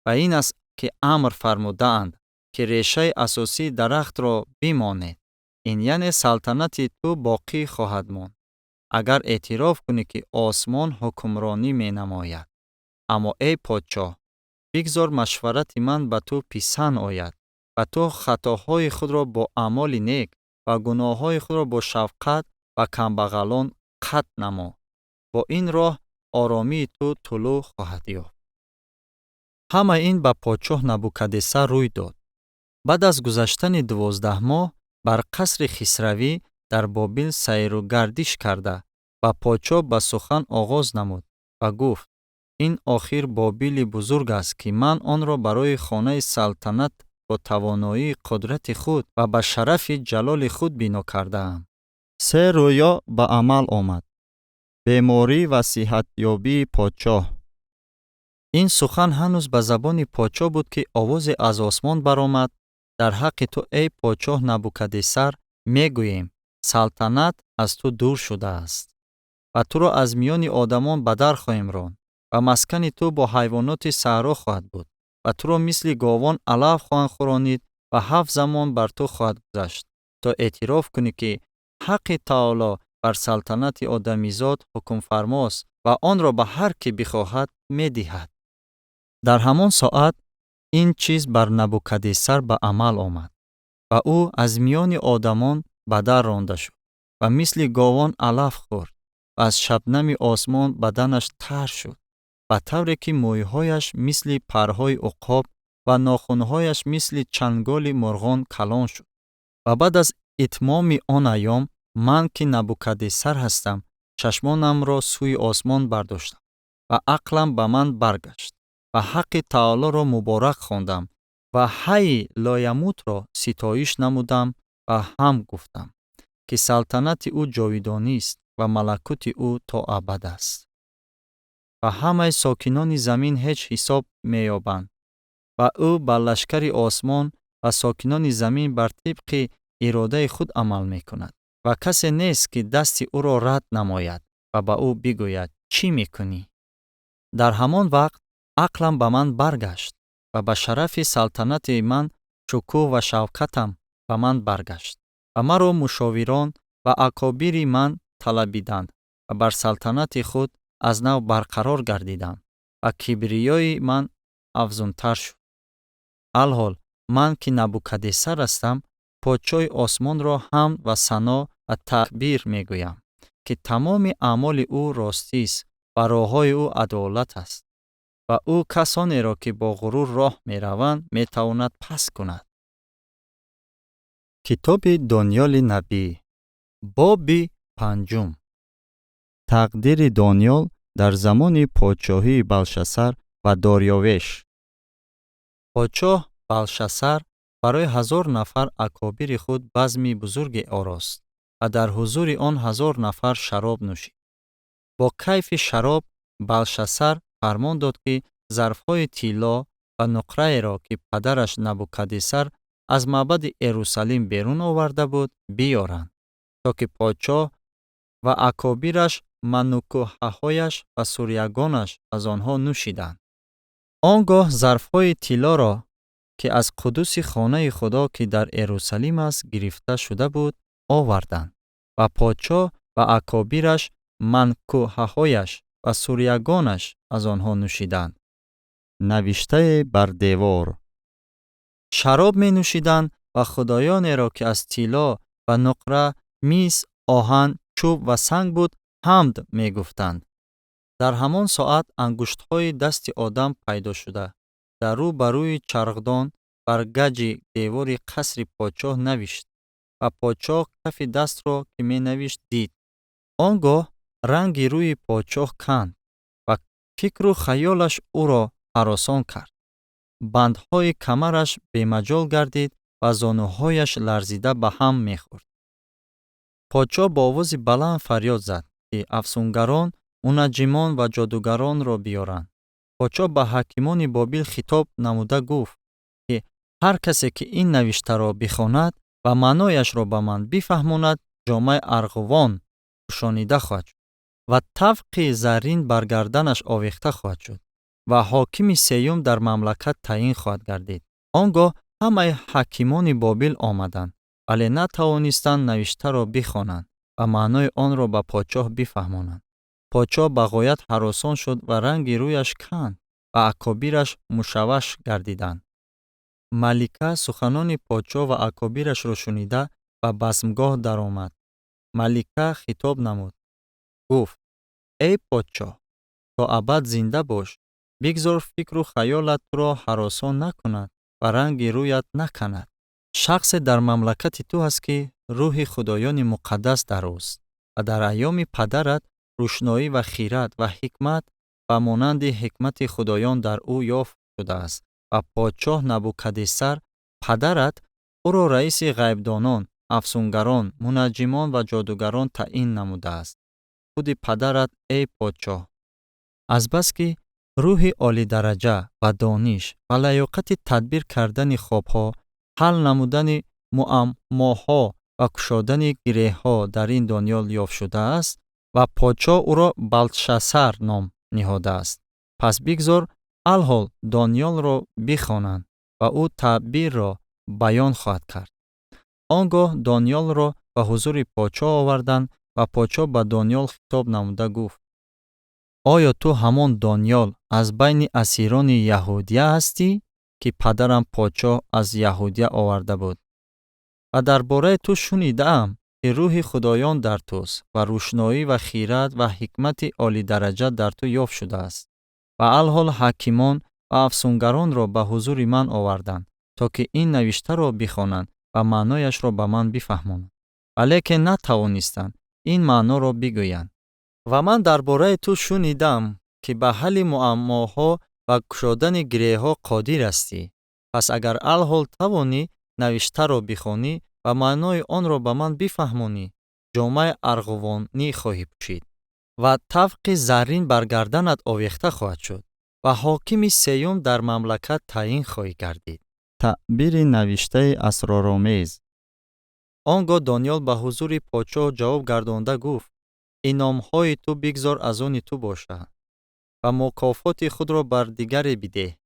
Ва ин аст ки амр фармудаанд, ки решаи асосии дарахтро бимонед. Ин яъне салтанати ту боқӣ хоҳад монд, агар эътироф кунӣ, ки осмон ҳукмронӣ менамояд. Аммо эй подшоҳ, бигзор машварати ман ба ту писанд ояд ва ту хатоҳои худро бо аъмоли нек ва гуноҳҳои худро бо шафқат ба камбағалон қатъ намо. Бо ин роҳ оромии ту тулӯъ хоҳад ёфт. Ҳама ин ба подшоҳ Набукаднесар рӯй дод. Баъд аз гузаштани 12 моҳ бар қасри Хисравӣ дар Бобил сайру гардиш карда ба подшоҳ ба сухан оғоз намуд ва гуфт: ин охир Бобили бузург аст, ки ман онро барои хонаи салтанат бо тавоноии қудрати худ ва ба шарафи ҷалоли худ бино кардаам. Се рӯё ба амал омад. Беморӣ ва сиҳатёбии подшоҳ. Ин сухан ҳанӯз ба забони подшоҳ буд, ки овозе аз осмон баромад: дар ҳаққи ту, эй подшоҳ Набукаднесар, мегӯем, салтанат аз ту дур шудааст ва туро аз миёни одамон ба дар хоҳем ронд ва маскани ту бо ҳайвоноти саҳро хоҳад буд ва туро мисли говон алаф хоҳанд хӯронид ва 7 замон бар ту хоҳад гузашт, то эътироф кунӣ, ки ҳаққи таоло Бар салтанати одамизод ҳукмфармост ва онро ба ҳар кӣ бихоҳад медиҳад. Дар ҳамон соат ин чиз бар Набукаднессар ба амал омад ва ӯ аз миёни одамон ба дар ронда шуд ва мисли говон алаф хӯрд ва аз шабнами осмон баданаш тар шуд, ба тавре ки мӯйҳояш мисли парҳои уқоб ва нохунҳояш мисли чанголи мурғон калон шуд. Ва баъд аз итмоми он айём ман, ки Набукаднессар ҳастам, чашмонамро сӯи осмон бардоштам ва ақлам ба ман баргашт ва Ҳаққи Таолоро муборак хондам ва Ҳайи Лоямутро ситоиш намудам ва ҳам гуфтам, ки салтанати ӯ ҷовидонист ва малакути ӯ то абад аст. Ва ҳамаи сокинони замин ҳеҷ ҳисоб меёбанд ва ӯ ба лашкари осмон ва сокинони замин бар тибқи иродаи худ амал мекунад ва касе нест, ки дасти ӯро рад намояд ва ба ӯ бигӯяд: «Чӣ мекунӣ?» Дар ҳамон вақт ақлам ба ман баргашт ва ба шарафи салтанати ман шукӯҳ ва шавкатам ба ман баргашт ва маро мушовирон ва акобири ман талабиданд ва бар салтанати худ аз нав барқарор гардидам ва кибриёи ман афзунтар шуд. Алҳол ман, ки Набукаднессар ҳастам, подшоҳи осмонро ҳамд ва сано ва такбир мегӯям, ки тамоми аъмоли ӯ ростист ва роҳҳои ӯ адолат аст ва ӯ касонеро, ки бо ғурур роҳ мераванд, метавонад паст кунад. Китоби Дониёли набӣ, боби панҷум. Тақдири Дониёл дар замони подшоҳии Балшасар ва Дорёвеш. Подшоҳ Балшасар барои 1000 нафар акобири худ базми бузурге орост ва дар ҳузури он 1000 нафар шароб нӯшид. Бо кайфи шароб Балшасар фармон дод, ки зарфҳои тилло ва нуқраеро, ки падараш Набукаднессар аз маъбади Эрусалим берун оварда буд, биёранд, то ки подшоҳ ва акобираш, манукӯҳаҳояш ва суриягонаш аз онҳо нӯшиданд. Он гоҳ зарфҳои тиллоро, ки аз қудуси хонаи Худо, ки дар Эрусалим аст, гирифта шуда буд, оварданд ва подшоҳ ва акобираш, манкӯҳаҳояш ва суриягонаш аз онҳо нӯшиданд. Навиштае бар девор. Шароб менӯшиданд ва худоёнеро, ки аз тилло ва нуқра, мис, оҳан, чӯб ва санг буд, ҳамд мегуфтанд. Дар ҳамон соат ангуштҳои дасти одам пайдо шуда, дар рӯ ба рӯи чархдон бар гаҷи девори қасри подшоҳ навишт ва подшоҳ кафи дастро, ки менавишт, дид. Он гоҳ ранги рӯи подшоҳ канд ва фикру хаёлаш ӯро ҳаросон кард. Бандҳои камараш бемаҷол гардид ва зонуҳояш ларзида ба ҳам мехӯрд. Подшоҳ бо овози баланд фарёд зад, ки афсунгарон, мунаҷҷимон ва ҷодугаронро биёранд. Подшоҳ ба ҳакимони Бобил хитоб намуда гуфт, ки ҳар касе, ки ин навиштаро бихонад ва маънояшро ба ман бифаҳмонад, ҷомаи арғувон пӯшонида хоҳад шуд ва тавқи заррин бар гарданаш овехта хоҳад шуд ва ҳокими сеюм дар мамлакат таъин хоҳад гардид. Он гоҳ ҳамаи ҳакимони Бобил омаданд, вале натавонистанд навиштаро бихонанд ва маънои онро ба подшоҳ бифаҳмонанд. Подшоҳ ба ғоят ҳаросон шуд ва ранги рӯяш канд ва акобираш мушавваш гардиданд. Малика суханони подшоҳ ва акобирашро шунида, ба базмгоҳ даромад. Малика хитоб намуд, гуфт: «Эй подшоҳ, то абад зинда бош! Бигзор фикру хаёлат туро ҳаросон накунад ва ранги рӯят наканад. Шахсе дар мамлакати ту ҳаст, ки рӯҳи худоёни муқаддас дар ӯст ва дар айёми падарат рӯшноӣ ва хирад ва ҳикмат ба монанди ҳикмати худоён дар ӯ ёфт шудааст ва подшоҳ Набукаднессар падарат ӯро раиси ғайбдонон, афсунгарон, мунаҷҷимон ва ҷодугарон таъин намудааст. Худи падарат, эй подшоҳ, азбаски рӯҳи олидараҷа ва дониш ва лаёқати тадбир кардани хобҳо, ҳал намудани муаммоҳо ва кушодани гиреҳҳо дар ин Дониёл ёфт шудааст ва подшоҳ ӯро Балтшасар ном ниҳодааст. Пас бигзор алҳол Дониёлро бихонанд ва ӯ таъбирро баён хоҳад кард». Он гоҳ Дониёлро ба ҳузури подшоҳ оварданд. Ва подшоҳ ба Дониёл хитоб намуда гуфт: «Оё ту ҳамон Дониёл аз байни асирони Яҳудия ҳастӣ, ки падарам подшоҳ аз Яҳудия оварда буд? Ва дар бораи ту шунидаам, ки рӯҳи худоён дар туст ва рӯшноӣ ва хирад ва ҳикмати олидараҷа дар ту ёфт шудааст.» Ва алҳол ҳакимон ва афсунгаронро ба ҳузури ман оварданд, то ки ин навиштаро бихонанд ва маънояшро ба ман бифаҳмонанд, валекин натавонистанд ин маъноро бигӯянд. Ва ман дар бораи ту шунидам, ки ба ҳалли муаммоҳо ва кушодани гиреҳҳо қодир ҳастӣ. Пас агар алҳол тавонӣ навиштаро бихонӣ ва маънои онро ба ман бифаҳмонӣ, ҷомаи арғувонӣ хоҳӣ пӯшид ва тавқи заррин бар гарданат овехта хоҳад шуд ва ҳокими сеюм дар мамлакат таъин хоҳӣ гардид. Таъбири навиштаи асроромез. Он гоҳ Дониёл ба ҳузури подшоҳ ҷавоб гардонда гуфт: «Инъомҳои ту бигзор аз они ту бошад ва мукофоти худро бар дигаре бидеҳ,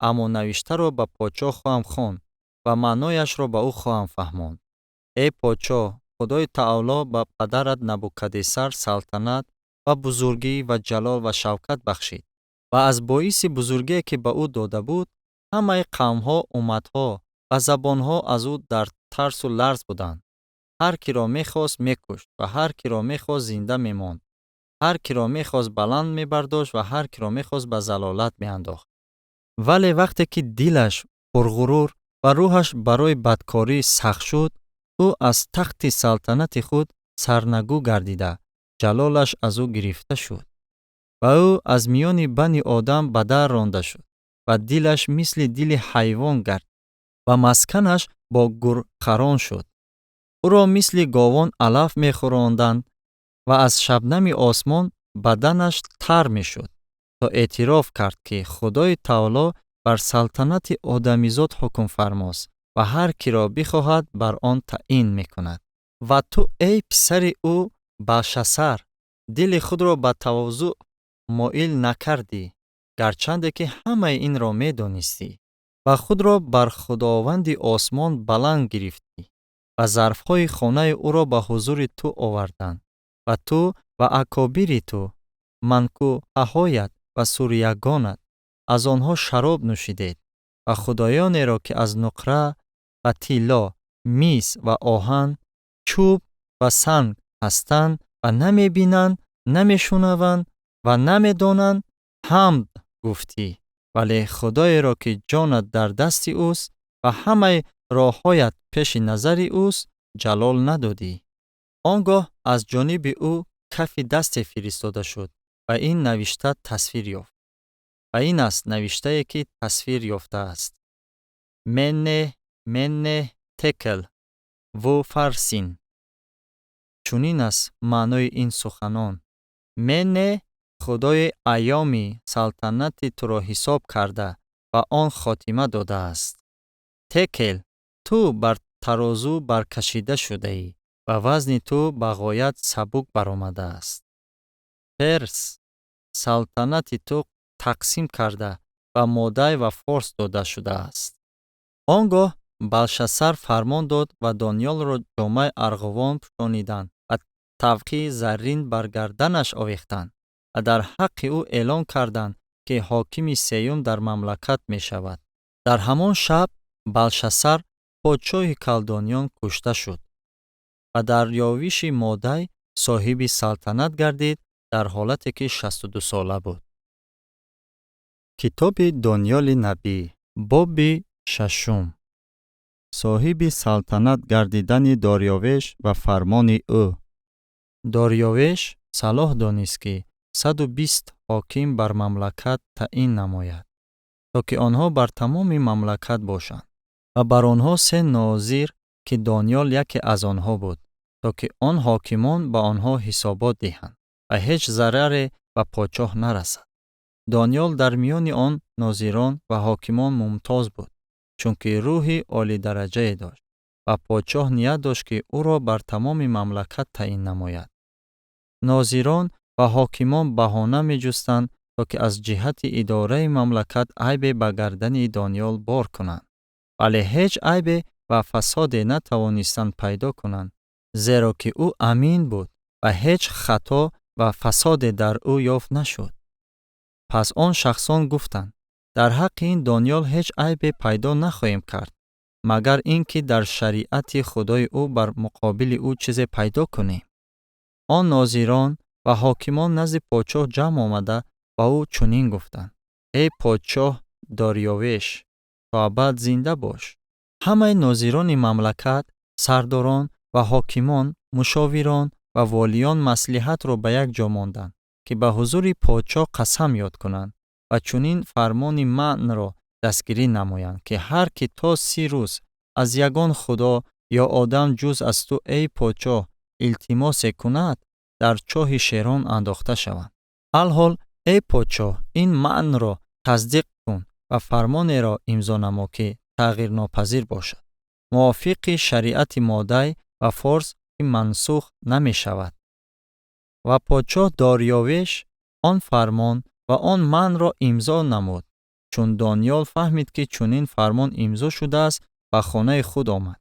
аммо навиштаро ба подшоҳ хоҳам хонд ва маънояшро ба ӯ хоҳам фаҳмонд. Эй подшоҳ, Худои Таоло ба падарат Набукаднесар салтанат ва бузургӣ ва ҷалол ва шавкат бахшид ва аз боиси бузургие, ки ба ӯ дода буд, ҳамаи қавмҳо, умматҳо ва забонҳо аз ӯ дар тарсу ларз буданд. Ҳар киро мехост, мекушт ва ҳар киро мехост, зинда мемонд, ҳар киро мехост, баланд мебардошт ва ҳар киро мехост, ба залолат меандохт. Вале вақте ки дилаш пурғурур ва рӯҳаш барои бадкорӣ сахт шуд, ӯ аз тахти салтанати худ сарнагӯ гардида, ҷалолаш аз ӯ гирифта шуд ва ӯ аз миёни бани одам ба дар ронда шуд ва дилаш мисли дили ҳайвон гардид ва масканаш бо гурхарон шуд. Ӯро мисли говон алаф мехӯронданд ва аз шабнами осмон баданаш тар мешуд, то эътироф кард, ки Худои Таоло бар салтанати одамизод ҳукмфармост ва ҳар киро бихоҳад, бар он таъин мекунад. Ва ту, эй писари ӯ Балшасар, дили худро ба тавозӯъ моил накардӣ, гарчанде ки ҳамаи инро медонистӣ, ва худро бар Худованди осмон баланд гирифтӣ ва зарфҳои хонаи ӯро ба ҳузури ту оварданд ва ту ва акобири ту, манкуҳаҳоят ва суриягонат аз онҳо шароб нӯшидед ва худоёнеро, ки аз нуқра ва тилло, мис ва оҳан, чӯб ва санг ҳастанд ва намебинанд, намешунаванд ва намедонанд, ҳамд гуфтӣ, вале Худоеро, ки ҷонат дар дасти ӯст ва ҳамаи роҳҳоят пеши назари ӯст, ҷалол надодӣ. Он гоҳ аз ҷониби ӯ кафи дасте фиристода шуд ва ин навишта тасвир ёфт. Ва ин аст навиштае, ки тасвир ёфтааст: Мене, мене, текел вуфарсин. Чунин аст маънои ин суханон: Мене, Худои айёми салтанати туро ҳисоб карда ва он хотима додааст. Текел, ту бар тарозу баркашида шудаӣ ва вазни ту ба ғоят сабук баромадааст. Перс, салтанати ту тақсим карда ба Модай ва Форс дода шудааст.» Он гоҳ Балшасар фармон дод ва Дониёлро ҷомаи арғувон пӯшониданд ва тавқи заррин бар гарданаш овехтанд ва дар ҳаққи ӯ эълон карданд, ки ҳокими сеюм дар мамлакат мешавад. Дар ҳамон шаб Балшасар, подшоҳи калдониён, кушта шуд ва Дарёвиши Модай соҳиби салтанат гардид, дар ҳолате ки 62-сола буд. Китоби Дониёли набӣ, боби шашум. Соҳиби салтанат гардидани Дорёвеш ва фармони ӯ. Дорёвеш салоҳ донист, ки 120 ҳоким бар мамлакат таъин намояд, то ки онҳо бар тамоми мамлакат бошанд ва бар онҳо се нозир, ки Дониёл яке аз онҳо буд, то ки он ҳокимон ба онҳо ҳисобот диҳанд ва ҳеҷ зараре ба подшоҳ нарасад. Дониёл дар миёни он нозирон ва ҳокимон мумтоз буд, чунки рӯҳи олидараҷае дошт ва подшоҳ ният дошт, ки ӯро бар тамоми мамлакат таъин намояд. Нозирон ва ҳокимон баҳона меҷустанд, то ки аз ҷиҳати идораи мамлакат айбе ба гардани Дониёл бор кунанд, вале ҳеҷ айбе ва фасоде натавонистанд пайдо кунанд, зеро ки ӯ амин буд. Ва ҳеҷ хато ва фасоде дар ӯ ёфт нашуд. Пас он шахсон гуфтанд: «Дар ҳаққи ин Дониёл ҳеҷ айбе пайдо нахоҳем кард, магар ин ки дар шариати Худои ӯ бар муқобили ӯ чизе пайдо кунем». Он нозирон ва ҳокимон назди подшоҳ ҷамъ омада, ба ӯ чунин гуфтанд: «Эй подшоҳ Дориёвеш, то абад зинда бош! Ҳамаи нозирони мамлакат, сардорон ва ҳокимон, мушовирон ва волиён маслиҳатро ба як ҷо монданд, ки ба ҳузури подшоҳ қасам ёд кунанд ва чунин фармони манъро дастгирӣ намоянд, ки ҳар ки то 30 рӯз аз ягон худо ё одам ҷуз аз ту, эй подшоҳ, илтимосе кунад, дар чоҳи шерон андохта шавад. Алҳол, эй подшоҳ, ин манъро тасдиқ кун ва фармонеро имзо намо, ки тағйирнопазир бошад, мувофиқи шариати Модай ва Форс, ки мансух намешавад». Ва подшоҳ Дориёвеш он фармон ва он манъро имзо намуд. Чун Дониёл фаҳмид, ки чунин фармон имзо шудааст, ба хонаи худ омад.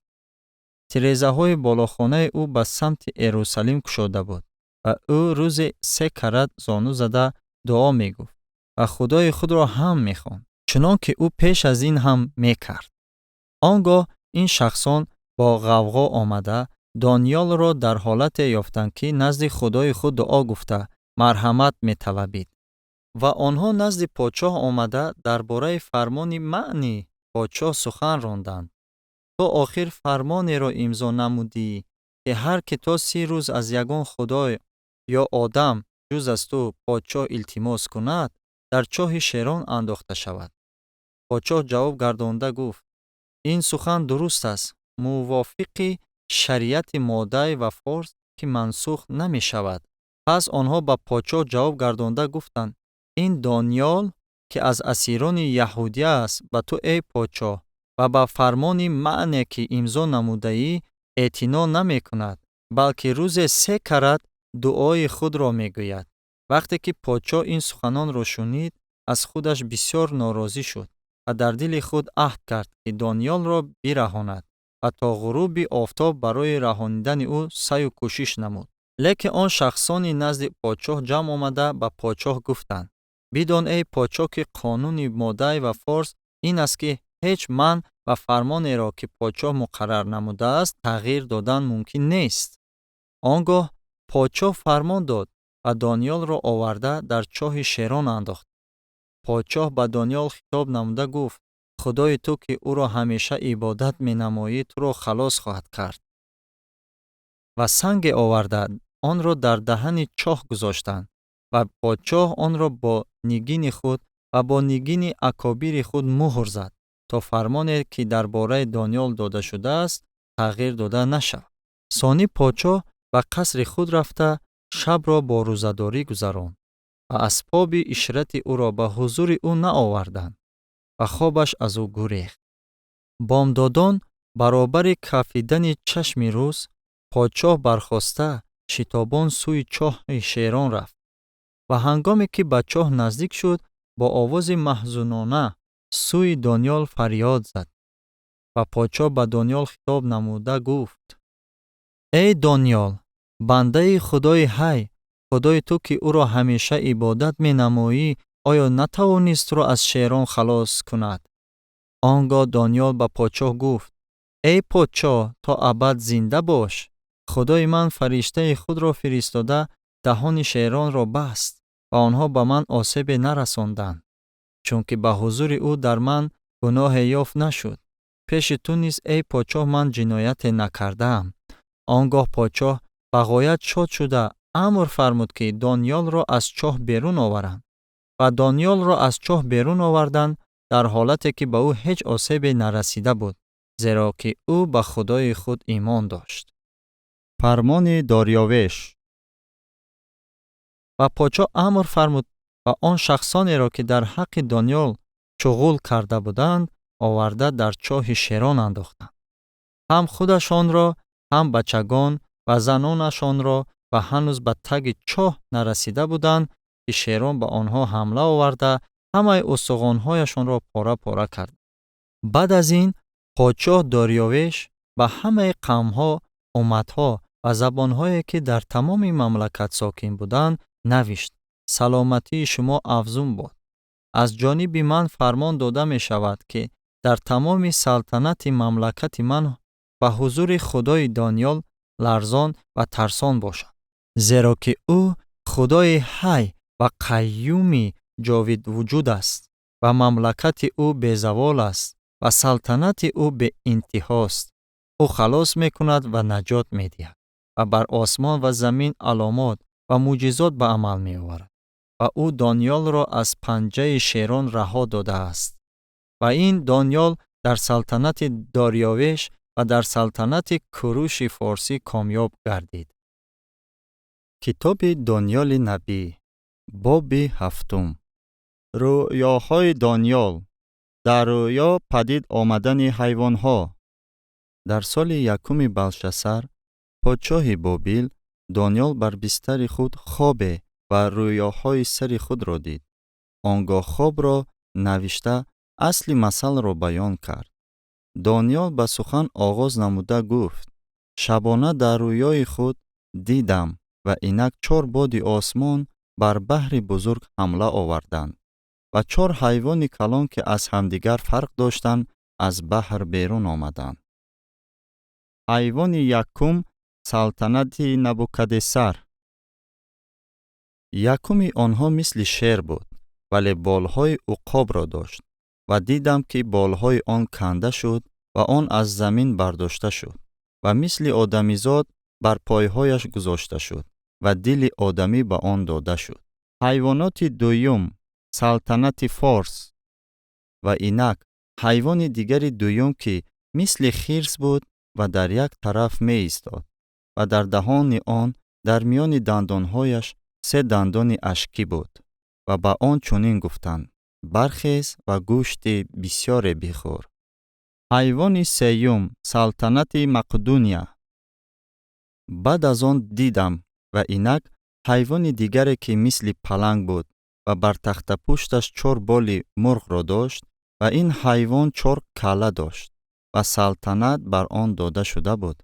Тирезаҳои болохонаи ӯ ба самти Эрусалим кушода буд ва ӯ рӯзе се карат зону зада дуо мегуфт ва Худои худро ҳам мехонд, чунон ки ӯ пеш аз ин ҳам мекард. Он гоҳ ин шахсон бо ғавғо омада, Дониёлро дар ҳолате ёфтанд, ки назди Худои худ дуо гуфта, марҳамат металабид. Ва онҳо назди подшоҳ омада, дар бораи фармони маъни подшоҳ сухан ронданд: «Ту охир фармонеро имзо намудӣ, ки ҳар ки то 30 рӯз аз ягон худой ё одам ҷуз аз ту, подшоҳ, илтимос кунад, дар чоҳи шерон андохта шавад». Подшоҳ ҷавоб гардонда гуфт: «Ин сухан дуруст аст, мувофиқи шариати Модай ва Форс, ки мансух намешавад». Пас онҳо ба подшоҳ ҷавоб гардонда гуфтанд: «Ин Дониёл, ки аз асирони яҳудия аст, ба ту, эй подшоҳ, ва ба фармони маъне, ки имзо намудаӣ, эътино намекунад, балки рӯзе се карат дуои худро мегӯяд». Вақте ки подшоҳ ин суханонро шунид, аз худаш бисёр норозӣ шуд ва дар дили худ аҳд кард, ки Дониёлро бираҳонад, ва то ғуруби офтоб барои раҳонидани ӯ саъю кӯшиш намуд. Лекин он шахсони назди подшоҳ ҷамъ омада ба подшоҳ гуфтанд: «Бидон, эй подшоҳ, ки қонуни Модай ва Форс ин аст, ки ҳеҷ манъ ва фармонеро, ки подшоҳ муқаррар намудааст, тағйир додан мумкин нест». Он гоҳ подшоҳ фармон дод ва Дониёлро оварда, дар чоҳи шерон андохт. Подшоҳ ба Дониёл хитоб намуда гуфт: «Худои ту, ки ӯро ҳамеша ибодат менамоӣ, туро халос хоҳад кард». Ва санге оварда, онро дар даҳани чоҳ гузоштанд ва подшоҳ онро бо нигини худ ва бо нигини акобири худ муҳр зад, то фармоне, ки дар бораи Дониёл дода шудааст, тағйир дода нашавад. Сонӣ подшоҳ ба қасри худ рафта, шабро бо рӯзадорӣ гузаронд ва асбоби ишрати ӯро ба ҳузури ӯ наоварданд ва хобаш аз ӯ гурехт. Бомдодон, баробари кафидани чашми рӯз, подшоҳ бархоста, шитобон сӯи чоҳи шерон рафт ва ҳангоме ки ба чоҳ наздик шуд, бо овози маҳзунона сӯи Дониёл фарёд зад. Ва подшоҳ ба Дониёл хитоб намуда гуфт: «Эй Дониёл, бандаи Худои ҳай, Худои ту, ки ӯро ҳамеша ибодат менамоӣ, оё натавонист туро аз шерон халос кунад?» Он гоҳ Дониёл ба подшоҳ гуфт: «Эй подшоҳ, то абад зинда бош! Худои ман фариштаи худро фиристода, даҳони шеронро баст ва онҳо ба ман осебе нарасонданд, чунки ба ҳузури ӯ дар ман гуноҳе ёфт нашуд. Пеши ту низ, эй подшоҳ, ман ҷинояте накардаам». Он гоҳ подшоҳ ба ғоят шод шуда, амр фармуд, ки Дониёлро аз чоҳ берун оваранд. Ва Дониёлро аз чоҳ берун оварданд дар ҳолате ки ба ӯ ҳеҷ осебе нарасида буд, зеро ки ӯ ба Худои худ имон дошт. Фармони Дориёвеш. Ва подшоҳ амр фармуд ва он шахсонеро, ки дар ҳаққи Дониёл шуғул карда буданд, оварда, дар чоҳи шерон андохтанд, ҳам худашонро, ҳам бачагон ва занонашонро, ва ҳанӯз ба таги чоҳ нарасида буданд, ки шерон ба онҳо ҳамла оварда, ҳамаи устухонҳояшонро пора пора кард. Баъд аз ин подшоҳ Дориёвеш ба ҳамаи қавмҳо, умматҳо Ва забонҳое, ки дар тамоми мамлакат сокин буданд, навишт: Саломатии шумо афзун бод! Аз ҷониби ман фармон дода мешавад, ки дар тамоми салтанати мамлакати ман ба ҳузури Худои Дониёл ларзон ва тарсон бошанд, зеро ки ӯ Худои ҳай ва қайюми ҷовидвуҷуд аст ва мамлакати ӯ безавол аст ва салтанати ӯ беинтиҳост. Ӯ халос мекунад ва наҷот медиҳад ва бар осмон ва замин аломот ва мӯъҷизот ба амал меоварад ва ӯ Дониёлро аз панҷаи шерон раҳо додааст. Ва ин Дониёл дар салтанати Дориёвеш ва дар салтанати Куруши форсӣ комёб гардид. Китоби Дониёли набӣ, боби ҳафтум. Рӯёҳои Дониёл, дар рӯё падид омадани ҳайвонҳо. Дар соли якуми Балшасар, подшоҳи Бобил, Дониёл бар бистари худ хобе ва рӯёҳои сари худро дид. Он гоҳ хобро навишта, асли масъалро баён кард. Дониёл ба сухан оғоз намуда гуфт: Шабона дар рӯёи худ дидам ва инак чор боди осмон бар баҳри бузург ҳамла оварданд ва чор ҳайвони калон, ки аз ҳамдигар фарқ доштанд, аз баҳр берун омаданд. Ҳайвони якум салтанати Набукадесар. Якуми онҳо мисли шер буд, вале болҳои уқобро дошт, ва дидам, ки болҳои он канда шуд ва он аз замин бардошта шуд ва мисли одамизод бар пойҳояш гузошта шуд ва дили одамӣ ба он дода шуд. Ҳайвоноти дуюм салтанати Форс. Ва инак ҳайвони дигари дуюм, ки мисли хирс буд ва дар як тараф меистод ва дар даҳони он, дар миёни дандонҳояш, се дандони ашкӣ буд ва ба он чунин гуфтанд: Бархез ва гӯшти бисёре бихӯр. Ҳайвони сеюм салтанати Мақдуния. Баъд аз он дидам ва инак ҳайвони дигаре, ки мисли паланг буд ва бар тахтапушташ чор боли мурғро дошт ва ин ҳайвон чор калла дошт ва салтанат бар он дода шуда буд.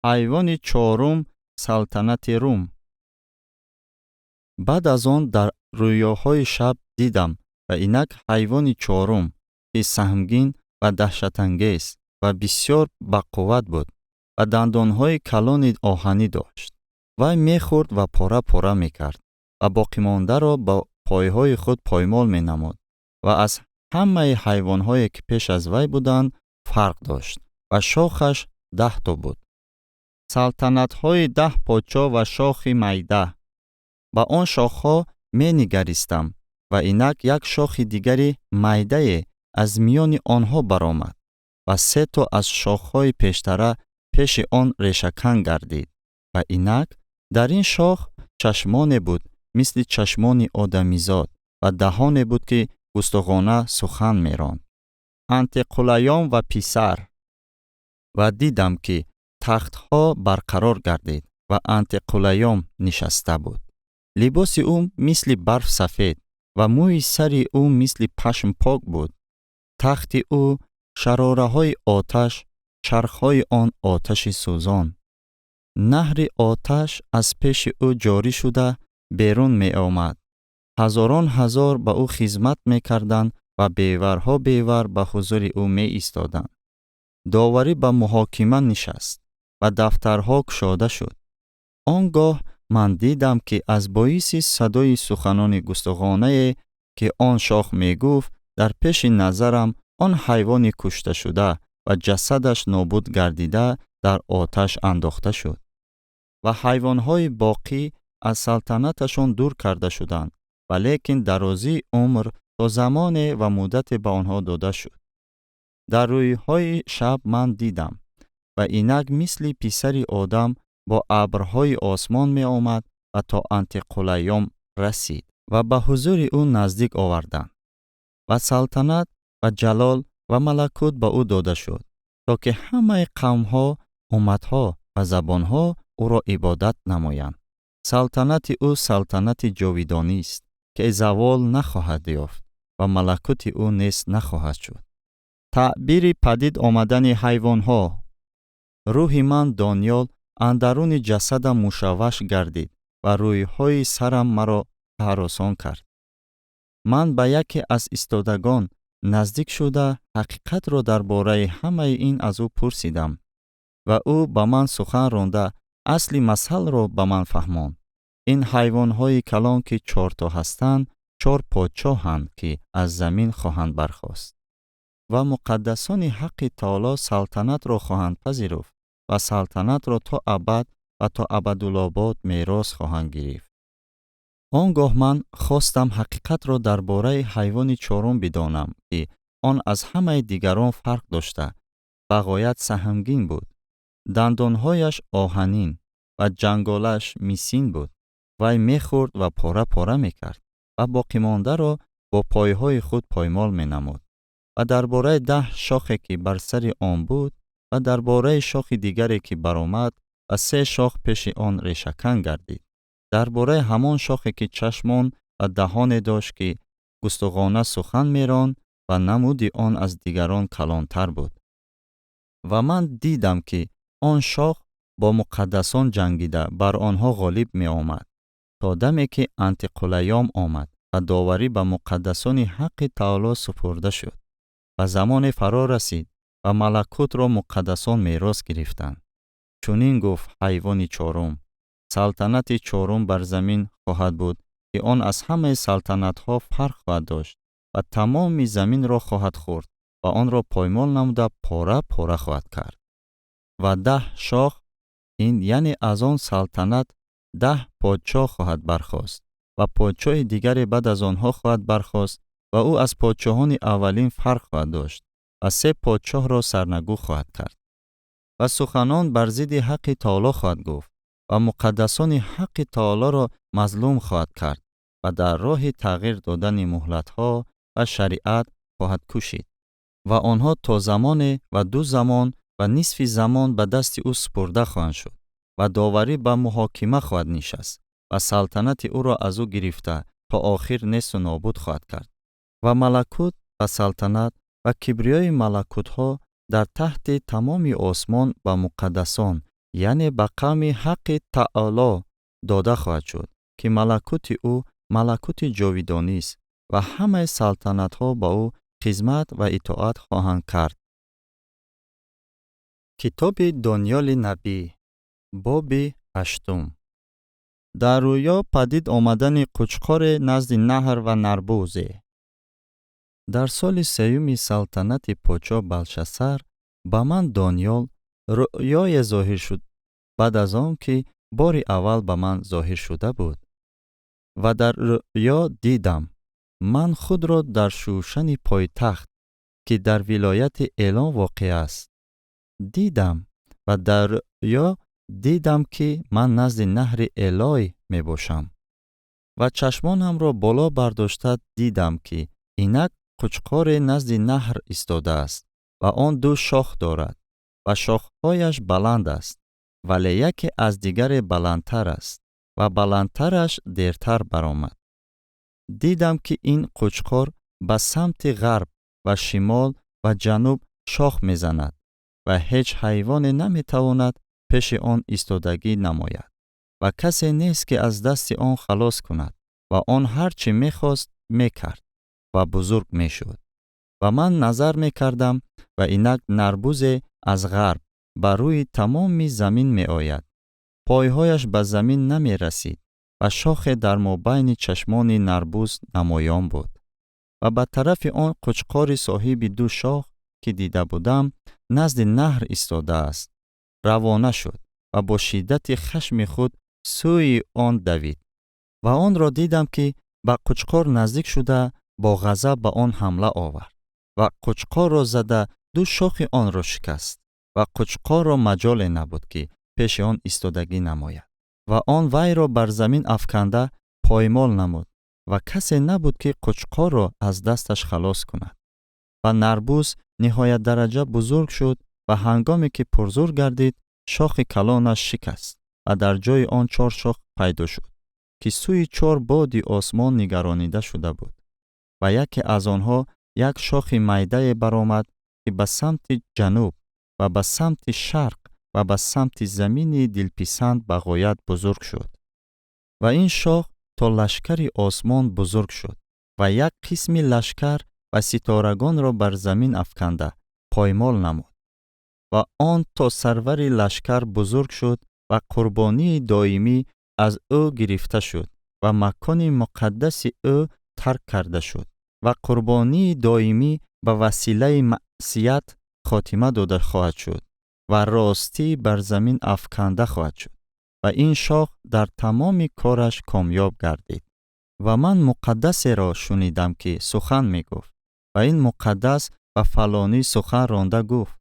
Ҳайвони чорум салтанати Рум. Баъд аз он дар рӯёҳои шаб дидам ва инак ҳайвони чорум, ки саҳмгин ва даҳшатангез ва бисёр бақувват буд ва дандонҳои калони оҳанӣ дошт. Вай мехӯрд ва пора пора мекард ва боқимондаро ба пойҳои худ поймол менамуд ва аз ҳамаи ҳайвонҳое, ки пеш аз вай буданд, фарқ дошт ва шохаш 10 то буд. Салтанатҳои 10 подшоҳ ва шохи майда. Ба он шохҳо менигаристам ва инак як шохи дигари майдае аз миёни онҳо баромад ва се то аз шохҳои пештара пеши он решакан гардид ва инак дар ин шох чашмоне буд мисли чашмони одамизод ва даҳоне буд, ки густоғона сухан меронд. Антиқулайём ва писар. Ва дидам, ки тахтҳо барқарор гардид ва Антиқулайём нишаста буд. Либоси ӯ мисли барф сафед ва мӯи сари ӯ мисли пашм пок буд. Тахти ӯ шарораҳои оташ, чархҳои он оташи сӯзон. Наҳри оташ аз пеши ӯ ҷорӣ шуда берун меомад. Ҳазорон ҳазор ба ӯ хизмат мекарданд ва беварҳо бевар ба ҳузури ӯ меистоданд. Доварӣ ба муҳокима нишаст ва дафтарҳо кушода шуд. Он гоҳ ман дидам, ки аз боиси садои суханони густоғонае, ки он шох мегуфт, дар пеши назарам он ҳайвони кушташуда ва ҷасадаш нобуд гардида дар оташ андохта шуд ва ҳайвонҳои боқӣ аз салтанаташон дур карда шуданд, валекин дарозии умр то замоне ва муддате ба онҳо дода шуд. Дар рӯйҳои шаб ман дидам ва инак мисли писари одам бо абрҳои осмон меомад ва то Антиқулайём расид ва ба ҳузури ӯ наздик оварданд ва салтанат ва ҷалол ва малакут ба ӯ дода шуд, то ки ҳамаи қавмҳо, умматҳо ва забонҳо ӯро ибодат намоянд. Салтанати ӯ салтанати ҷовидонист, ки завол нахоҳад ёфт ва малакути ӯ нест нахоҳад шуд. Таъбири падид омадани ҳайвонҳо. Рӯҳи ман, Дониёл, Андаруни ҷасадам мушавваш гардид ва рӯйҳои сарам маро ҳаросон кард. Ман ба яке аз истодагон наздик шуда, ҳақиқатро дар бораи ҳамаи ин аз ӯ пурсидам ва ӯ ба ман сухан ронда, асли масъалро ба ман фаҳмонд. Ин ҳайвонҳои калон, ки чорто ҳастанд, чор подшоҳанд, ки аз замин хоҳанд бархост. Ва муқаддасони Ҳаққи Таоло салтанатро хоҳанд пазируфт ва салтанатро то абад ва то абадулобод мерос хоҳанд гирифт. Он гоҳ ман хостам ҳақиқатро дар бораи ҳайвони чорум бидонам, ки он аз ҳамаи дигарон фарқ дошта, ба ғоят саҳмгин буд. Дандонҳояш оҳанин ва ҷанголаш мисин буд. Вай мехӯрд ва пора-пора мекард ва боқимондаро бо пойҳои худ поймол менамуд. Ва дар бораи 10 шохе, ки бар сари он буд, ва дар бораи шохи дигаре, ки баромад ва се шох пеши он решакан гардид, дар бораи ҳамон шохе, ки чашмон ва даҳоне дошт, ки густуғона сухан меронд ва намуди он аз дигарон калонтар буд. Ва ман дидам, ки он шох бо муқаддасон ҷангида, бар онҳо ғолиб меомад, то даме ки Антиқулайём омад ва доварӣ ба муқаддасони Ҳаққи Таоло супурда шуд. Ва замоне фаро расид ва малакутро муқаддасон мерос гирифтанд. Чунин гуфт ҳайвони чорум: салтанати чорум бар замин хоҳад буд, ки он аз ҳамаи салтанатҳо фарқ хоҳад дошт ва тамоми заминро хоҳад хӯрд ва онро поймол намуда, пора пора хоҳад кард. Ва 10 шох, ин яъне аз он салтанат 10 подшоҳ хоҳад бархост ва подшоҳи дигаре баъд аз онҳо хоҳад бархост ва ӯ аз подшоҳони аввалин фарқ хоҳад дошт ва се подшоҳро сарнагӯ хоҳад кард. Ва суханон бар зидди Ҳаққи Таоло хоҳад гуфт ва муқаддасони Ҳаққи Таолоро мазлум хоҳад кард ва дар роҳи тағйир додани муҳлатҳо ва шариат хоҳад кӯшид. Ва онҳо то замоне ва ду замон ва нисфи замон ба дасти ӯ супурда хоҳанд шуд ва доварӣ ба муҳокима хоҳад нишаст ва салтанати ӯро аз ӯ гирифта, то охир несту нобуд хоҳад кард. Ва малакут ва салтанат ва кибриёи малакутҳо дар таҳти тамоми осмон ба муқаддасон, яъне ба қавми Ҳаққи Таоло дода хоҳад шуд, ки малакути ӯ малакути ҷовидонист ва ҳамаи салтанатҳо ба ӯ хизмат ва итоат хоҳанд кард. Китоби Дониёли набӣ, боби ҳаштум. Дар рӯё падид омадани қучқоре назди наҳр ва нарбузе. Дар соли сеюми салтанати подшоҳ Балшасар ба ман, Дониёл, рӯёе зоҳир шуд, баъд аз он ки бори аввал ба ман зоҳир шуда буд. Ва дар рӯё дидам ман худро дар Шӯшани пойтахт, ки дар вилояти Элом воқеъ аст, дидам ва дар рӯё дидам, ки ман назди наҳри Элой мебошам. Ва чашмонамро боло бардошта дидам, ки инак қучқоре назди наҳр истодааст ва он ду шох дорад ва шохҳояш баланд аст, вале яке аз дигаре баландтар аст ва баландтараш дертар баромад. Дидам, ки ин қучқор ба самти ғарб ва шимол ва ҷануб шох мезанад ва ҳеҷ ҳайвоне наметавонад пеши он истодагӣ намояд ва касе нест, ки аз дасти он халос кунад, ва он ҳар чӣ мехост мекард ва бузург мешуд. Ва ман назар мекардам ва инак нарбузе аз ғарб ба рӯи тамоми замин меояд. Пойҳояш ба замин намерасид ва шохе дар мобайни чашмони нарбуз намоён буд. Ва ба тарафи он қучқори соҳиби ду шох, ки дида будам назди наҳр истодааст, равона шуд ва бо шиддати хашми худ сӯи он давид. Ва онро дидам, ки ба қучқор наздик шуда, бо ғазаб ба он ҳамла овард ва қучқорро зада, ду шохи онро шикаст ва қучқорро маҷоле набуд, ки пеши он истодагӣ намояд. Ва он вайро бар замин афканда, поймол намуд ва касе набуд, ки қучқорро аз дасташ халос кунад. Ва нарбуз ниҳоят дараҷа бузург шуд ва ҳангоме ки пурзур гардид, шохи калонаш шикаст ва дар ҷои он чор шох пайдо шуд, ки сӯи чор боди осмон нигаронида шуда буд. Ва яке аз онҳо як шохи майдае баромад, ки ба самти ҷануб ва ба самти шарқ Ва ба самти замини дилписанд ба ғоят бузург шуд. Ва ин шох то лашкари осмон бузург шуд ва як қисми лашкар ва ситорагонро бар замин афканда поймол намуд. Ва он то сарвари лашкар бузург шуд ва қурбонии доимӣ аз ӯ гирифта шуд ва макони муқаддаси ӯ тарк карда шуд ва қурбонии доимӣ ба василаи маъсият хотима дода хоҳад шуд ва ростӣ бар замин афканда хоҳад шуд. Ва ин шох дар тамоми кораш комёб гардид. Ва ман муқаддасеро шунидам, ки сухан мегуфт, ва ин муқаддас ба фалонӣ сухан ронда гуфт: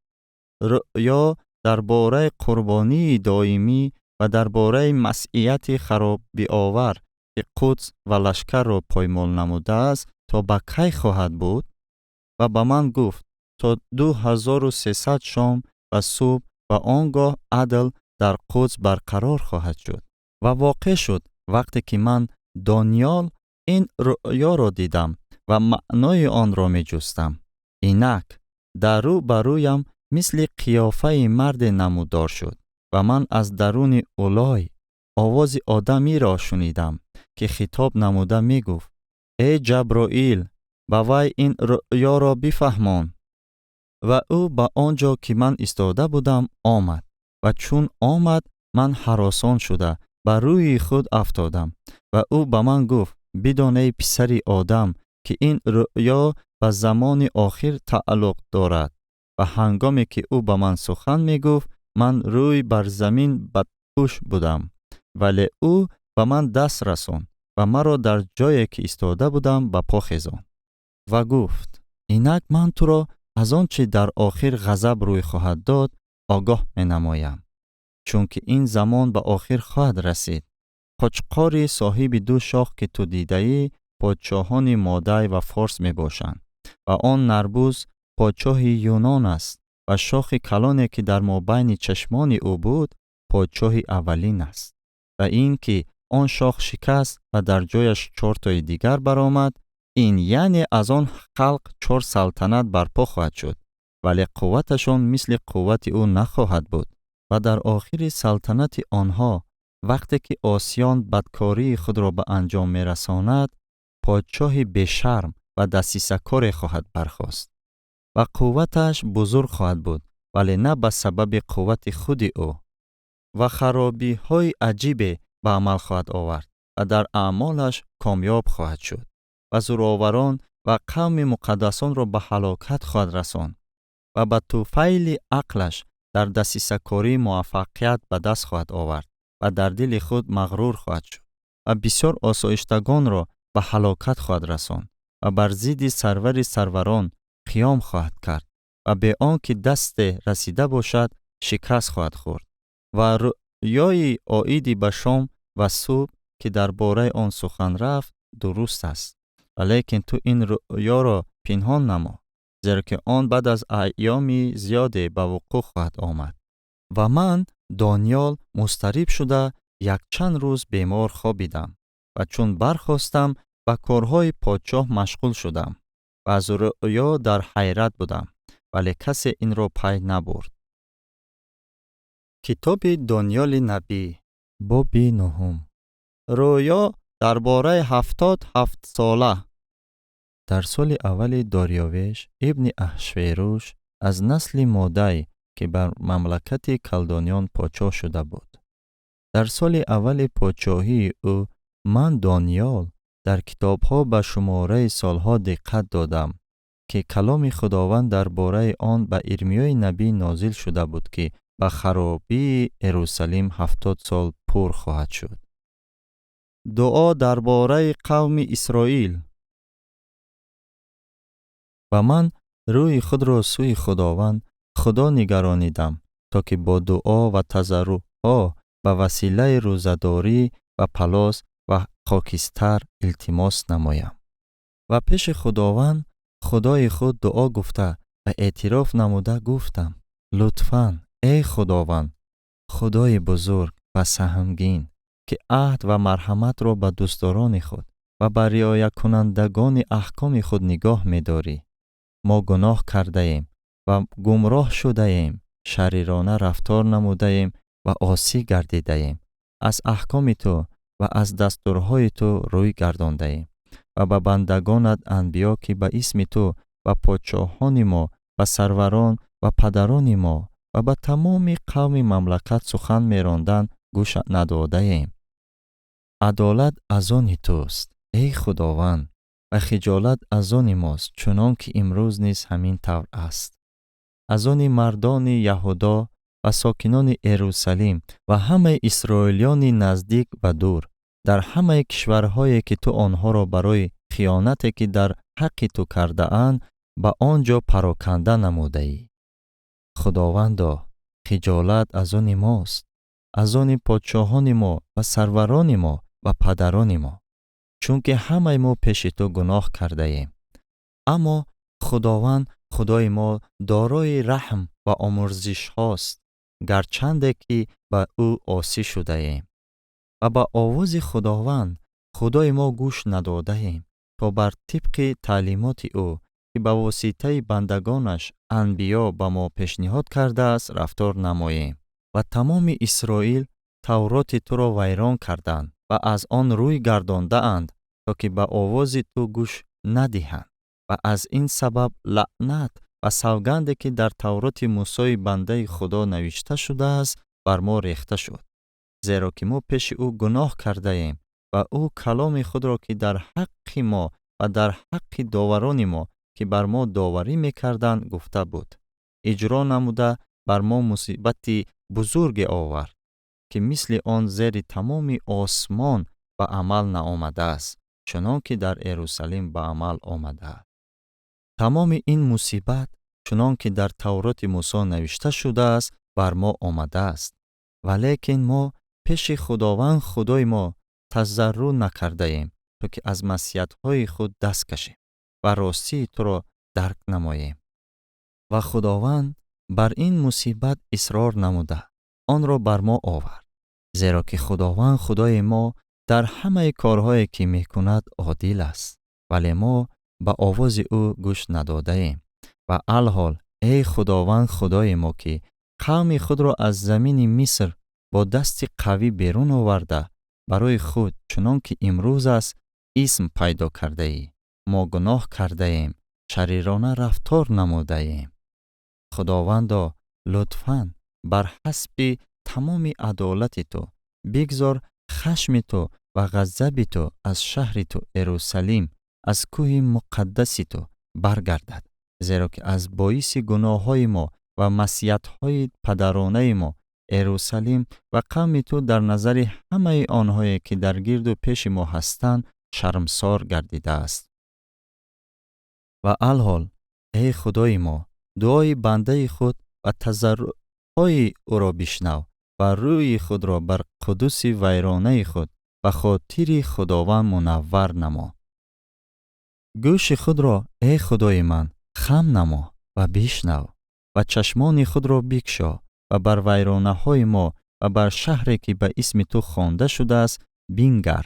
«Рӯё дар бораи қурбонии доимӣ ва дар бораи масъияти харобиовар, ки Қудс ва лашкарро поймол намудааст, то ба кай хоҳад буд?» Ва ба ман гуфт: «То 2300 шом ва субҳ ва он гоҳ адл дар Қудс барқарор хоҳад шуд». Ва воқеъ шуд, вақте ки ман, Дониёл, ин рӯёро дидам ва маънои онро меҷустам, инак дар рӯ ба рӯям мисли қиёфаи марде намудор шуд ва ман аз даруни Улой овози одамиро шунидам, ки хитоб намуда мегуфт: «Эй Ҷаброил, ба вай ин рӯёро бифаҳмон». Ва ӯ ба он ҷо, ки ман истода будам, омад ва чун омад, ман ҳаросон шуда ба рӯи худ афтодам. Ва ӯ ба ман гуфт: «Бидон, эй писари одам, ки ин рӯё ба замони охир тааллуқ дорад». Ва ҳангоме ки ӯ ба ман сухан мегуфт, ман рӯй бар замин бадпӯш будам, вале ӯ ба ман даст расонд ва маро дар ҷое, ки истода будам, ба по хезонд ва гуфт: «Инак ман туро аз он чӣ дар охир ғазаб рӯй хоҳад дод, огоҳ менамоям, чунки ин замон ба охир хоҳад расид. Қучқори соҳиби ду шох, ки ту дидаӣ, подшоҳони Модай ва Форс мебошанд ва он нарбуз подшоҳи Юнон аст ва шохи калоне, ки дар мобайни чашмони ӯ буд, подшоҳи аввалин аст. Ва ин ки он шох шикаст ва дар ҷояш чортои дигар баромад, ин яъне аз он халқ чор салтанат барпо хоҳад шуд, вале қувваташон мисли қуввати ӯ нахоҳад буд. Ва дар охири салтанати онҳо, вақте ки осиён бадкории худро ба анҷом мерасонад, подшоҳи бешарм ва дасисакоре хоҳад бархост ва қувваташ бузург хоҳад буд, вале на ба сабаби қуввати худи ӯ, ва харобиҳои аҷибе ба амал хоҳад овард ва дар аъмолаш комёб хоҳад шуд ва зӯроварон ва қавми муқаддасонро ба ҳалокат хоҳад расонд ва ба туфайли ақлаш дар дасисакорӣ муваффақият ба даст хоҳад овард ва дар дили худ мағрур хоҳад шуд ва бисёр осоиштагонро ба ҳалокат хоҳад расонд ва бар зидди сарвари сарварон қиём хоҳад кард ва бе он ки дасте расида бошад, шикаст хоҳад хӯрд. Ва рӯёи оиди ба шом ва субҳ, ки дар бораи он сухан рафт, дуруст аст, валекин ту ин рӯёро пинҳон намо, зеро ки он баъд аз айёми зиёде ба вуқӯъ хоҳад омад». Ва ман, Дониёл, музтариб шуда якчанд рӯз бемор хобидам ва чун бархостам, ба корҳои подшоҳ машғул шудам ва аз рӯё дар ҳайрат будам, вале касе инро пай набурд. Китоби Дониёли набӣ, боби нуҳум. Рӯё дар бораи 70 ҳафтсола. Дар соли аввали Дориёвеш ибни Аҳшверуш аз насли Модай, ки бар мамлакати калдониён подшоҳ шуда буд, дар соли аввали подшоҳии ӯ, ман, Дониёл, дар китобҳо ба шумораи солҳо диққат додам, ки каломи Худованд дар бораи он ба Ирмиёи набӣ нозил шуда буд, ки ба харобии Эрусалим 70 сол пур хоҳад шуд. Дуо дар бораи қавми Исроил. Ва ман рӯи худро сӯи Худованд Худо нигаронидам, то ки бо дуо ва тазарруъҳо ба василаи рӯзадорӣ ва палос ва хокистар илтимос намоям ва пеши Худованд Худои худ дуо гуфта ва эътироф намуда гуфтам: «Лутфан, эй Худованд, Худои бузург ва саҳмгин, ки аҳд ва марҳаматро ба дӯстдорони худ ва ба риоякунандагони аҳкоми худ нигоҳ медорӣ, мо гуноҳ кардаем ва гумроҳ шудаем. Шарирона рафтор намудаем ва осӣ гардидаем, аз аҳкоми ту ва аз дастурҳои ту рӯй гардондаем ва ба бандагонат анбиё, ки ба исми ту ба подшоҳони мо ва сарварон ва падарони мо ва ба тамоми қавми мамлакат сухан меронданд, гӯш надодаем. Адолат аз они туст, эй Худованд, ва хиҷолат аз они мост, чунон ки имрӯз низ ҳамин тавр аст. Аз они мардони Яҳудо ва сокинони Эрусалим ва ҳамаи исроилиёни наздик ва дур дар ҳамаи кишварҳое, ки ту онҳоро барои хиёнате, ки дар ҳаққи ту кардаанд, ба он ҷо пароканда намудаӣ. Худовандо, хиҷолат аз они мост, аз они подшоҳони мо ва сарварони мо ва падарони мо, чунки ҳамаи мо пеши ту гуноҳ кардаем. Аммо Худованд Худои мо дорои раҳм ва омӯрзишҳост, гарчанде ки ба ӯ осӣ шудаем ва ба овози Худованд Худои мо гӯш надодаем, то бар тибқи таълимоти ӯ, ки ба воситаи бандагонаш анбиё ба мо пешниҳод кардааст, рафтор намоем. Ва тамоми Исроил Тавроти туро вайрон карданд ва аз он рӯй гардондаанд, то ки ба овози ту гӯш надиҳанд. Ва аз ин сабаб лаънат ва савганде, ки дар Тавроти Мусои бандаи Худо навишта шудааст, бар мо рехта шуд, зеро ки мо пеши ӯ гуноҳ кардаем ва ӯ каломи худро, ки дар ҳаққи мо ва дар ҳаққи доварони мо, ки бар мо доварӣ мекарданд, гуфта буд, иҷро намуда, бар мо мусибати бузурге овард, ки мисли он зери тамоми осмон ба амал наомадааст, чунон ки дар Эрусалим ба амал омадааст. Тамоми ин мусибат, чунон ки дар Тавроти Мусо навишта шудааст, бар мо омадааст, валекин мо пеши Худованд Худои мо тазаррӯъ накардаем, то ки аз маъсиятҳои худ даст кашем ва ростии туро дарк намоем. Ва Худованд бар ин мусибат исрор намуда, онро бар мо овард, зеро ки Худованд Худои мо дар ҳамаи корҳое, ки мекунад, одил аст, вале мо ба овози ӯ гӯш надодаем. Ва алҳол, эй Худованд Худои мо, ки қавми худро аз замини Миср бо дасти қавӣ берун оварда, барои худ, чунон ки имрӯз аст, исм пайдо кардаӣ, мо гуноҳ кардаем, шарирона рафтор намудаем. Худовандо, лутфан бар ҳасби тамоми адолати ту бигзор хашми ту ва ғазаби ту аз шаҳри ту Эрусалим, аз кӯҳи муқаддаси ту баргардад, зеро ки аз боиси гуноҳҳои мо ва маъсиятҳои падаронаи мо Эрусалим ва қавми ту дар назари ҳамаи онҳое, ки дар гирду пеши мо ҳастанд, шармсор гардидааст. Ва алҳол, эй Худои мо, дуои бандаи худ ва тазаррӯъҳои ӯро бишнав ва рӯи худро бар қудуси вайронаи худ ба хотири Худованд мунаввар намо. Гӯши худро, эй Худои ман, хам намо ва бишнав ва чашмони худро бикшо ва бар вайронаҳои мо ва бар шаҳре, ки ба исми ту хонда шудааст, бингар,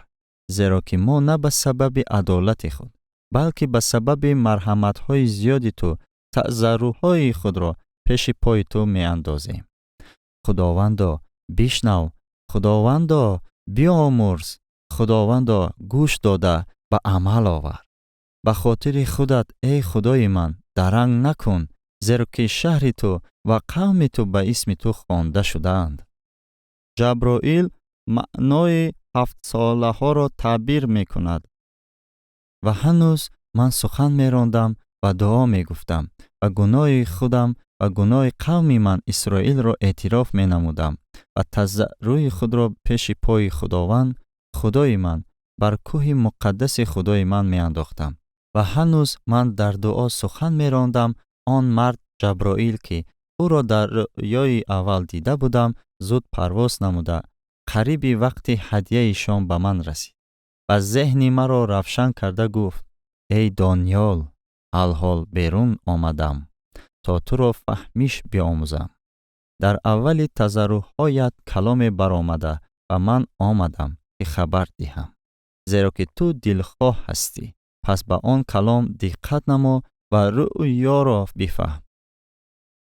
зеро ки мо на ба сабаби адолати худ, балки ба сабаби марҳаматҳои зиёди ту тазаррӯъҳои худро пеши пои ту меандозем. Худовандо, бишнав! Худовандо, биомӯрз! Худовандо, гӯш дода, ба амал овар. Ба хотири худат, эй Худои ман, даранг накун, зеро ки шаҳри ту ва қавми ту ба исми ту хонда шудаанд. Ҷаброил маънои ҳафтсолаҳоро таъбир мекунад. Ва ҳанӯз ман сухан мерондам ва дуо мегуфтам ва гуноҳи худам ва гуноҳи қавми ман Исроилро эътироф менамудам ва тазаррӯи худро пеши пои Худованд Худои ман бар кӯҳи муқаддаси Худои ман меандохтам, ва ҳанӯз ман дар дуо сухан мерондам, он мард Ҷаброил, ки ӯро дар рӯёи аввал дида будам, зуд парвоз намуда, қариби вақти ҳадияи шом ба ман расид ва зеҳни маро равшан карда гуфт: «Эй Дониёл, алҳол берун омадам, то туро фаҳмиш биомӯзам. Дар аввали тазаррӯъҳоят каломе баромада ва ман омадам, ки хабар диҳам, зеро ки ту дилхоҳ ҳастӣ. Пас ба он калом диққат намо ва рӯёро бифаҳм».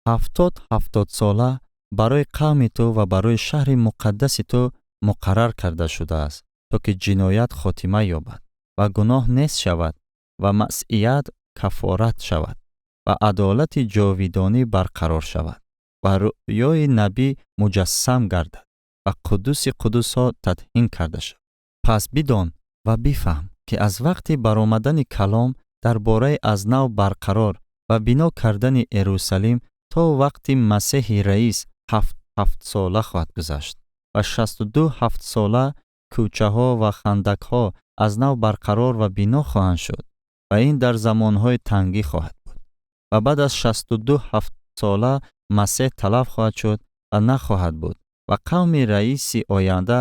70 70сола барои қавми ту ва барои шаҳри муқаддаси ту муқаррар карда шудааст, то ки ҷиноят хотима ёбад ва гуноҳ нест шавад ва маъсият каффорат шавад ва адолати ҷовидонӣ барқарор шавад ва рӯёи набӣ муҷассам гардад ва қуддуси қуддусҳо тадҳин карда шавад. Пас бидон ва бифаҳм, ки аз вақти баромадани калом дар бораи аз нав барқарор ва бино кардани Эрусалим то вақти Масеҳи раис 7 7сола хоҳад гузашт ва 62 7сола кӯчаҳо ва хандакҳо аз нав барқарор ва бино хоҳанд шуд ва ин дар замонҳои тангӣ хоҳад буд. Ва баъд аз 62 7сола Масеҳ талаф хоҳад шуд ва нахоҳад буд ва қавми раиси оянда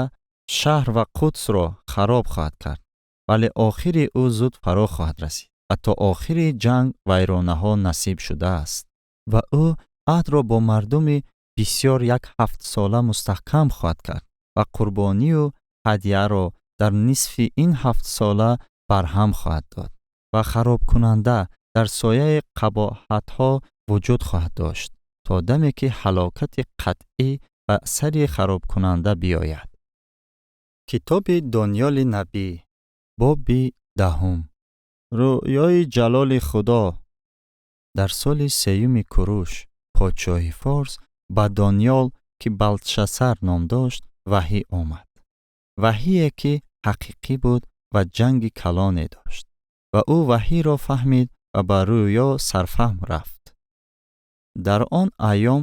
шаҳр ва Қудсро хароб хоҳад кард, вале охири ӯ зуд фаро хоҳад расид ва то охири ҷанг вайронаҳо насиб шудааст. Ва ӯ аҳдро бо мардуми бисьёр як 7сола мустаҳкам хоҳад кард ва қурбонию ҳадияро дар нисфи ин 7сола барҳам хоҳад дод ва харобкунанда дар сояи қабоҳатҳо вуҷуд хоҳад дошт то даме ки ҳалокати қатъӣ ба сари харобкунанда биёяд. Китоби Дониёли набӣ, боби 10. Рӯёи ҷалоли Худо. Дар соли сеюми Куруш, подшоҳи форс, ба Дониёл, ки Балтшасар ном дошт, ваҳӣ омад, ваҳие ки ҳақиқӣ буд ва ҷанги калоне дошт. Ва ӯ ваҳиро фаҳмид ва ба рӯё сарфаҳм рафт. Дар он айём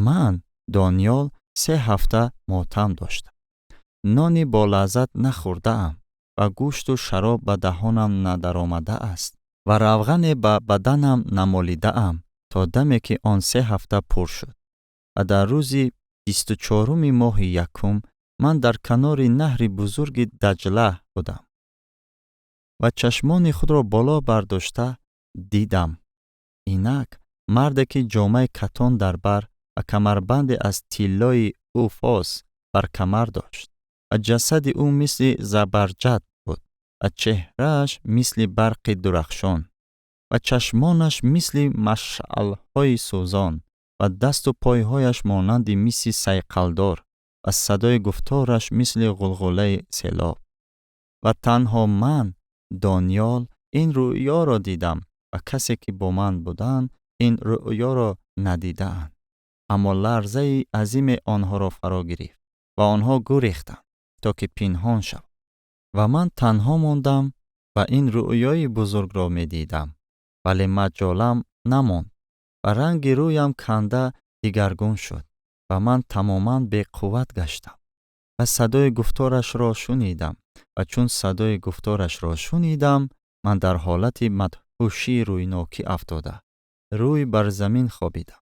ман, Дониёл, 3 ҳафта мотам доштам, нони болаззат нахӯрдаам ва гӯшту шароб ба даҳонам надаромадааст ва равғане ба баданам намолидаам то даме ки он 3 ҳафта пур шуд. Ва дар рӯзи 24-уми моҳи якум ман дар канори наҳри бузурги Даҷла будам ва чашмони худро боло бардошта дидам. Инак, марде ки ҷомаи катон дар бар ва камарбанде аз тиллои Уфоз бар камар дошт ва ҷасади ӯ мисли забарҷад буд ва чеҳрааш мисли барқи дурахшон ва чашмонаш мисли машъалҳои сӯзон ва дасту пойҳояш монанди миси сайқалдор ва садои гуфтораш мисли ғулғулаи селоб. Ва танҳо ман, Дониёл, ин рӯёро дидам ва касе ки бо ман буданд, ин рӯёро надидаанд. Аммо ларзаи азиме онҳоро фаро гирифт ва онҳо гурехтанд, то ки пинҳон шаванд. Ва ман танҳо мондам ва ин рӯёи бузургро медидам, вале маҷолам намонд ва ранги рӯям канда дигаргун шуд ва ман тамоман беқувват гаштам. Ва садои гуфторашро шунидам ва чун садои гуфторашро шунидам, ман дар ҳолати мадҳушии рӯйнокӣ афтода, рӯй бар замин хобидам.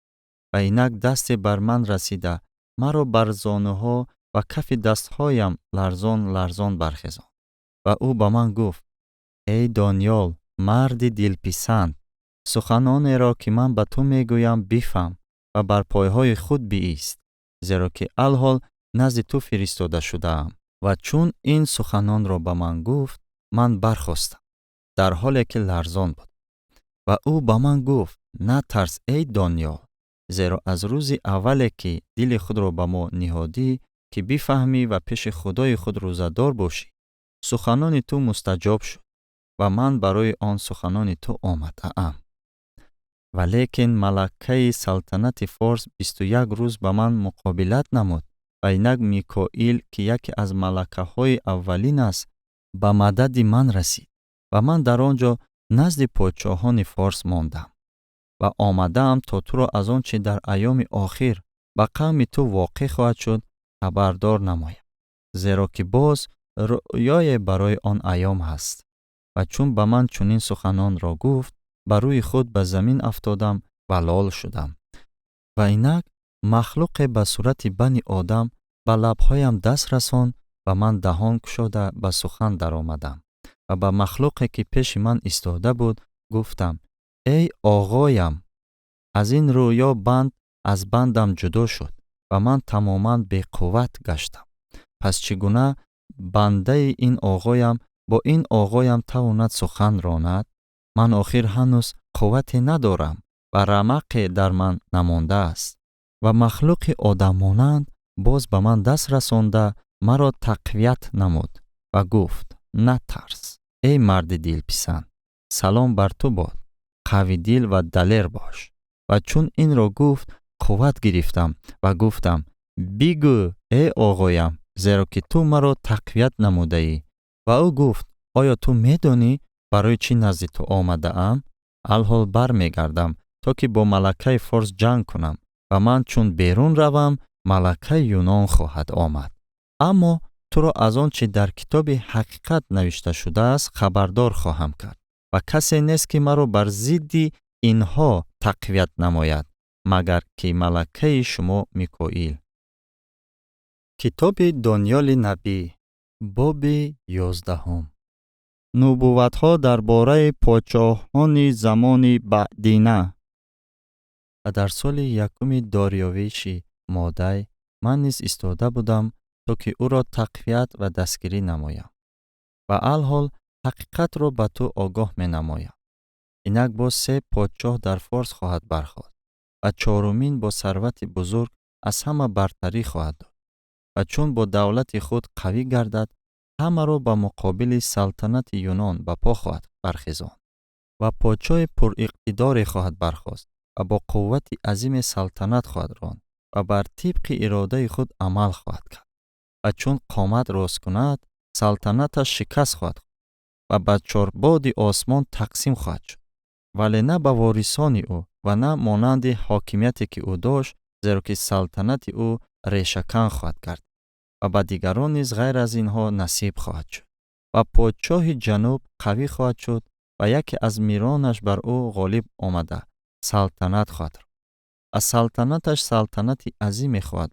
Ва инак дасте бар ман расида, маро бар зонуҳо ва кафи дастҳоям ларзон ларзон бархезонд. Ва ӯ ба ман гуфт: «Эй Дониёл, марди дилписанд, суханонеро ки ман ба ту мегӯям, бифаҳм ва бар пойҳои худ биист, зеро ки алҳол назди ту фиристода шудаам». Ва чун ин суханонро ба ман гуфт, ман бархостам, дар ҳоле ки ларзон буд. Ва ӯ ба ман гуфт: «Натарс, эй Дониёл, зеро аз рӯзи аввале ки дили худро ба мо ниҳодӣ, ки бифаҳмӣ ва пеши Худои худ рӯзадор бошӣ, суханони ту мустаҷоб шуд ва ман барои он суханони ту омадаам. Валекин малакаи салтанати форс 21 рӯз ба ман муқобилат намуд ва инак Микоил, ки яке аз малакаҳои аввалин аст, ба мадади ман расид ва ман дар он ҷо назди подшоҳони форс мондам ва омадаам то туро аз он чи дар айёми охир ба қавми ту воқеъ хоҳад шуд хабардор намоям, зеро ки боз рӯёе барои он айём ҳаст». Ва чун ба ман чунин суханонро гуфт, ба рӯи худ ба замин афтодам ва лол шудам. Ва инак махлуқе ба сурати бани одам ба лабҳоям даст расон ва ман даҳон кушода ба сухан даромадам ва ба махлуқе ки пеши ман истода буд гуфтам: «Эй оғоям, аз ин рӯё банд аз бандам ҷудо шуд ва ман тамоман беқувват гаштам. Пас чӣ гуна бандаи ин оғоям бо ин оғоям тавонад сухан ронад? Ман охир ҳанӯз қуввате надорам Ва рамақе дар ман намондааст. Ва махлуқи одаммонанд боз ба ман даст расонда, маро тақвият намуд ва гуфт: «Натарс, эй марди дилписанд, салом бар ту бод, қавидил ва далер бош». Ва чун инро гуфт, қувват гирифтам ва гуфтам: «Бигӯ, эй оғоям, зеро ки ту маро тақвият намудаӣ». Ва ӯ гуфт: «Оё ту медонӣ, барои чӣ назди ту омадаам? Алҳол бармегардам, то ки бо малакаи форс ҷанг кунам, ва ман чун берун равам, малакаи юнон хоҳад омад. Аммо туро аз он чӣ дар китоби ҳақиқат навишта шудааст, хабардор хоҳам кард. Ва касе нест, ки маро бар зидди инҳо тақвият намояд, магар ки малакаи шумо Микоил». Китоби Дониёли набӣ, боби 11-ум. Нубувватҳо дар бораи подшоҳони замони баъдина. Ва дар соли якуми Дориёвиши Модай ман низ истода будам, то ки ӯро тақвият ва дастгирӣ намоям. Ва алҳол ҳақиқатро ба ту огоҳ менамоям. Инак, боз се подшоҳ дар Форс хоҳад бархост ва чорумин бо сарвати бузург аз ҳама бартарӣ хоҳад дошт. Ва чун бо давлати худ қавӣ гардад, ҳамаро ба муқобили салтанати Юнон ба по хоҳад бархезонд. Ва подшоҳи пуриқтидоре хоҳад бархост ва бо қуввати азиме салтанат хоҳад ронд ва бар тибқи иродаи худ амал хоҳад кард. Ва чун қомат рост кунад, салтанаташ шикаст хоҳад хӯрд ва ба чорбоди осмон тақсим хоҳад шуд, вале на ба ворисони ӯ ва на монанди ҳокимияте, ки ӯ дошт, зеро ки салтанати ӯ решакан хоҳад гардид ва ба дигарон низ ғайр аз инҳо насиб хоҳад шуд. Ва подшоҳи ҷануб қавӣ хоҳад шуд ва яке аз миронаш бар ӯ ғолиб омада, салтанат хоҳад ронд ва салтанаташ салтанати азиме хоҳад.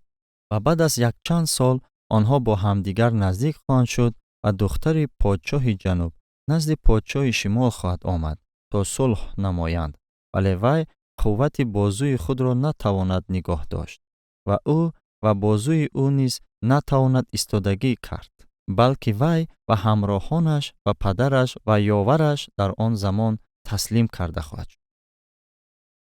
Ва баъд аз якчанд сол онҳо бо ҳамдигар наздик хоҳанд шуд ва духтари подшоҳи ҷануб назди подшоҳи шимол хоҳад омад, то сулҳ намоянд, вале вай қуввати бозуи худро натавонад нигоҳ дошт ва ӯ ва бозуи ӯ низ натавонад истодагӣ кард, балки вай ва ҳамроҳонаш ва падараш ва ёвараш дар он замон таслим карда хоҳад шуд.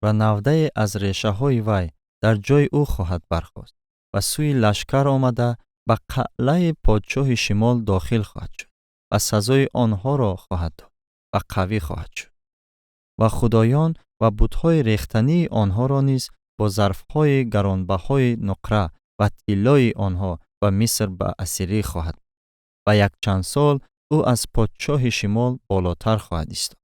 Ва навдае аз решаҳои вай дар ҷои ӯ хоҳад бархост ва сӯи лашкар омада, ба қалъаи подшоҳи шимол дохил хоҳад шуд ва сазои онҳоро хоҳад дод ва қавӣ хоҳад шуд. Ва худоён ва бутҳои рехтании онҳоро низ бо зарфҳои гаронбаҳои нуқра ва тиллои онҳо ба Миср ба асирӣ хоҳад. Ва якчанд сол ӯ аз подшоҳи шимол болотар хоҳад истод.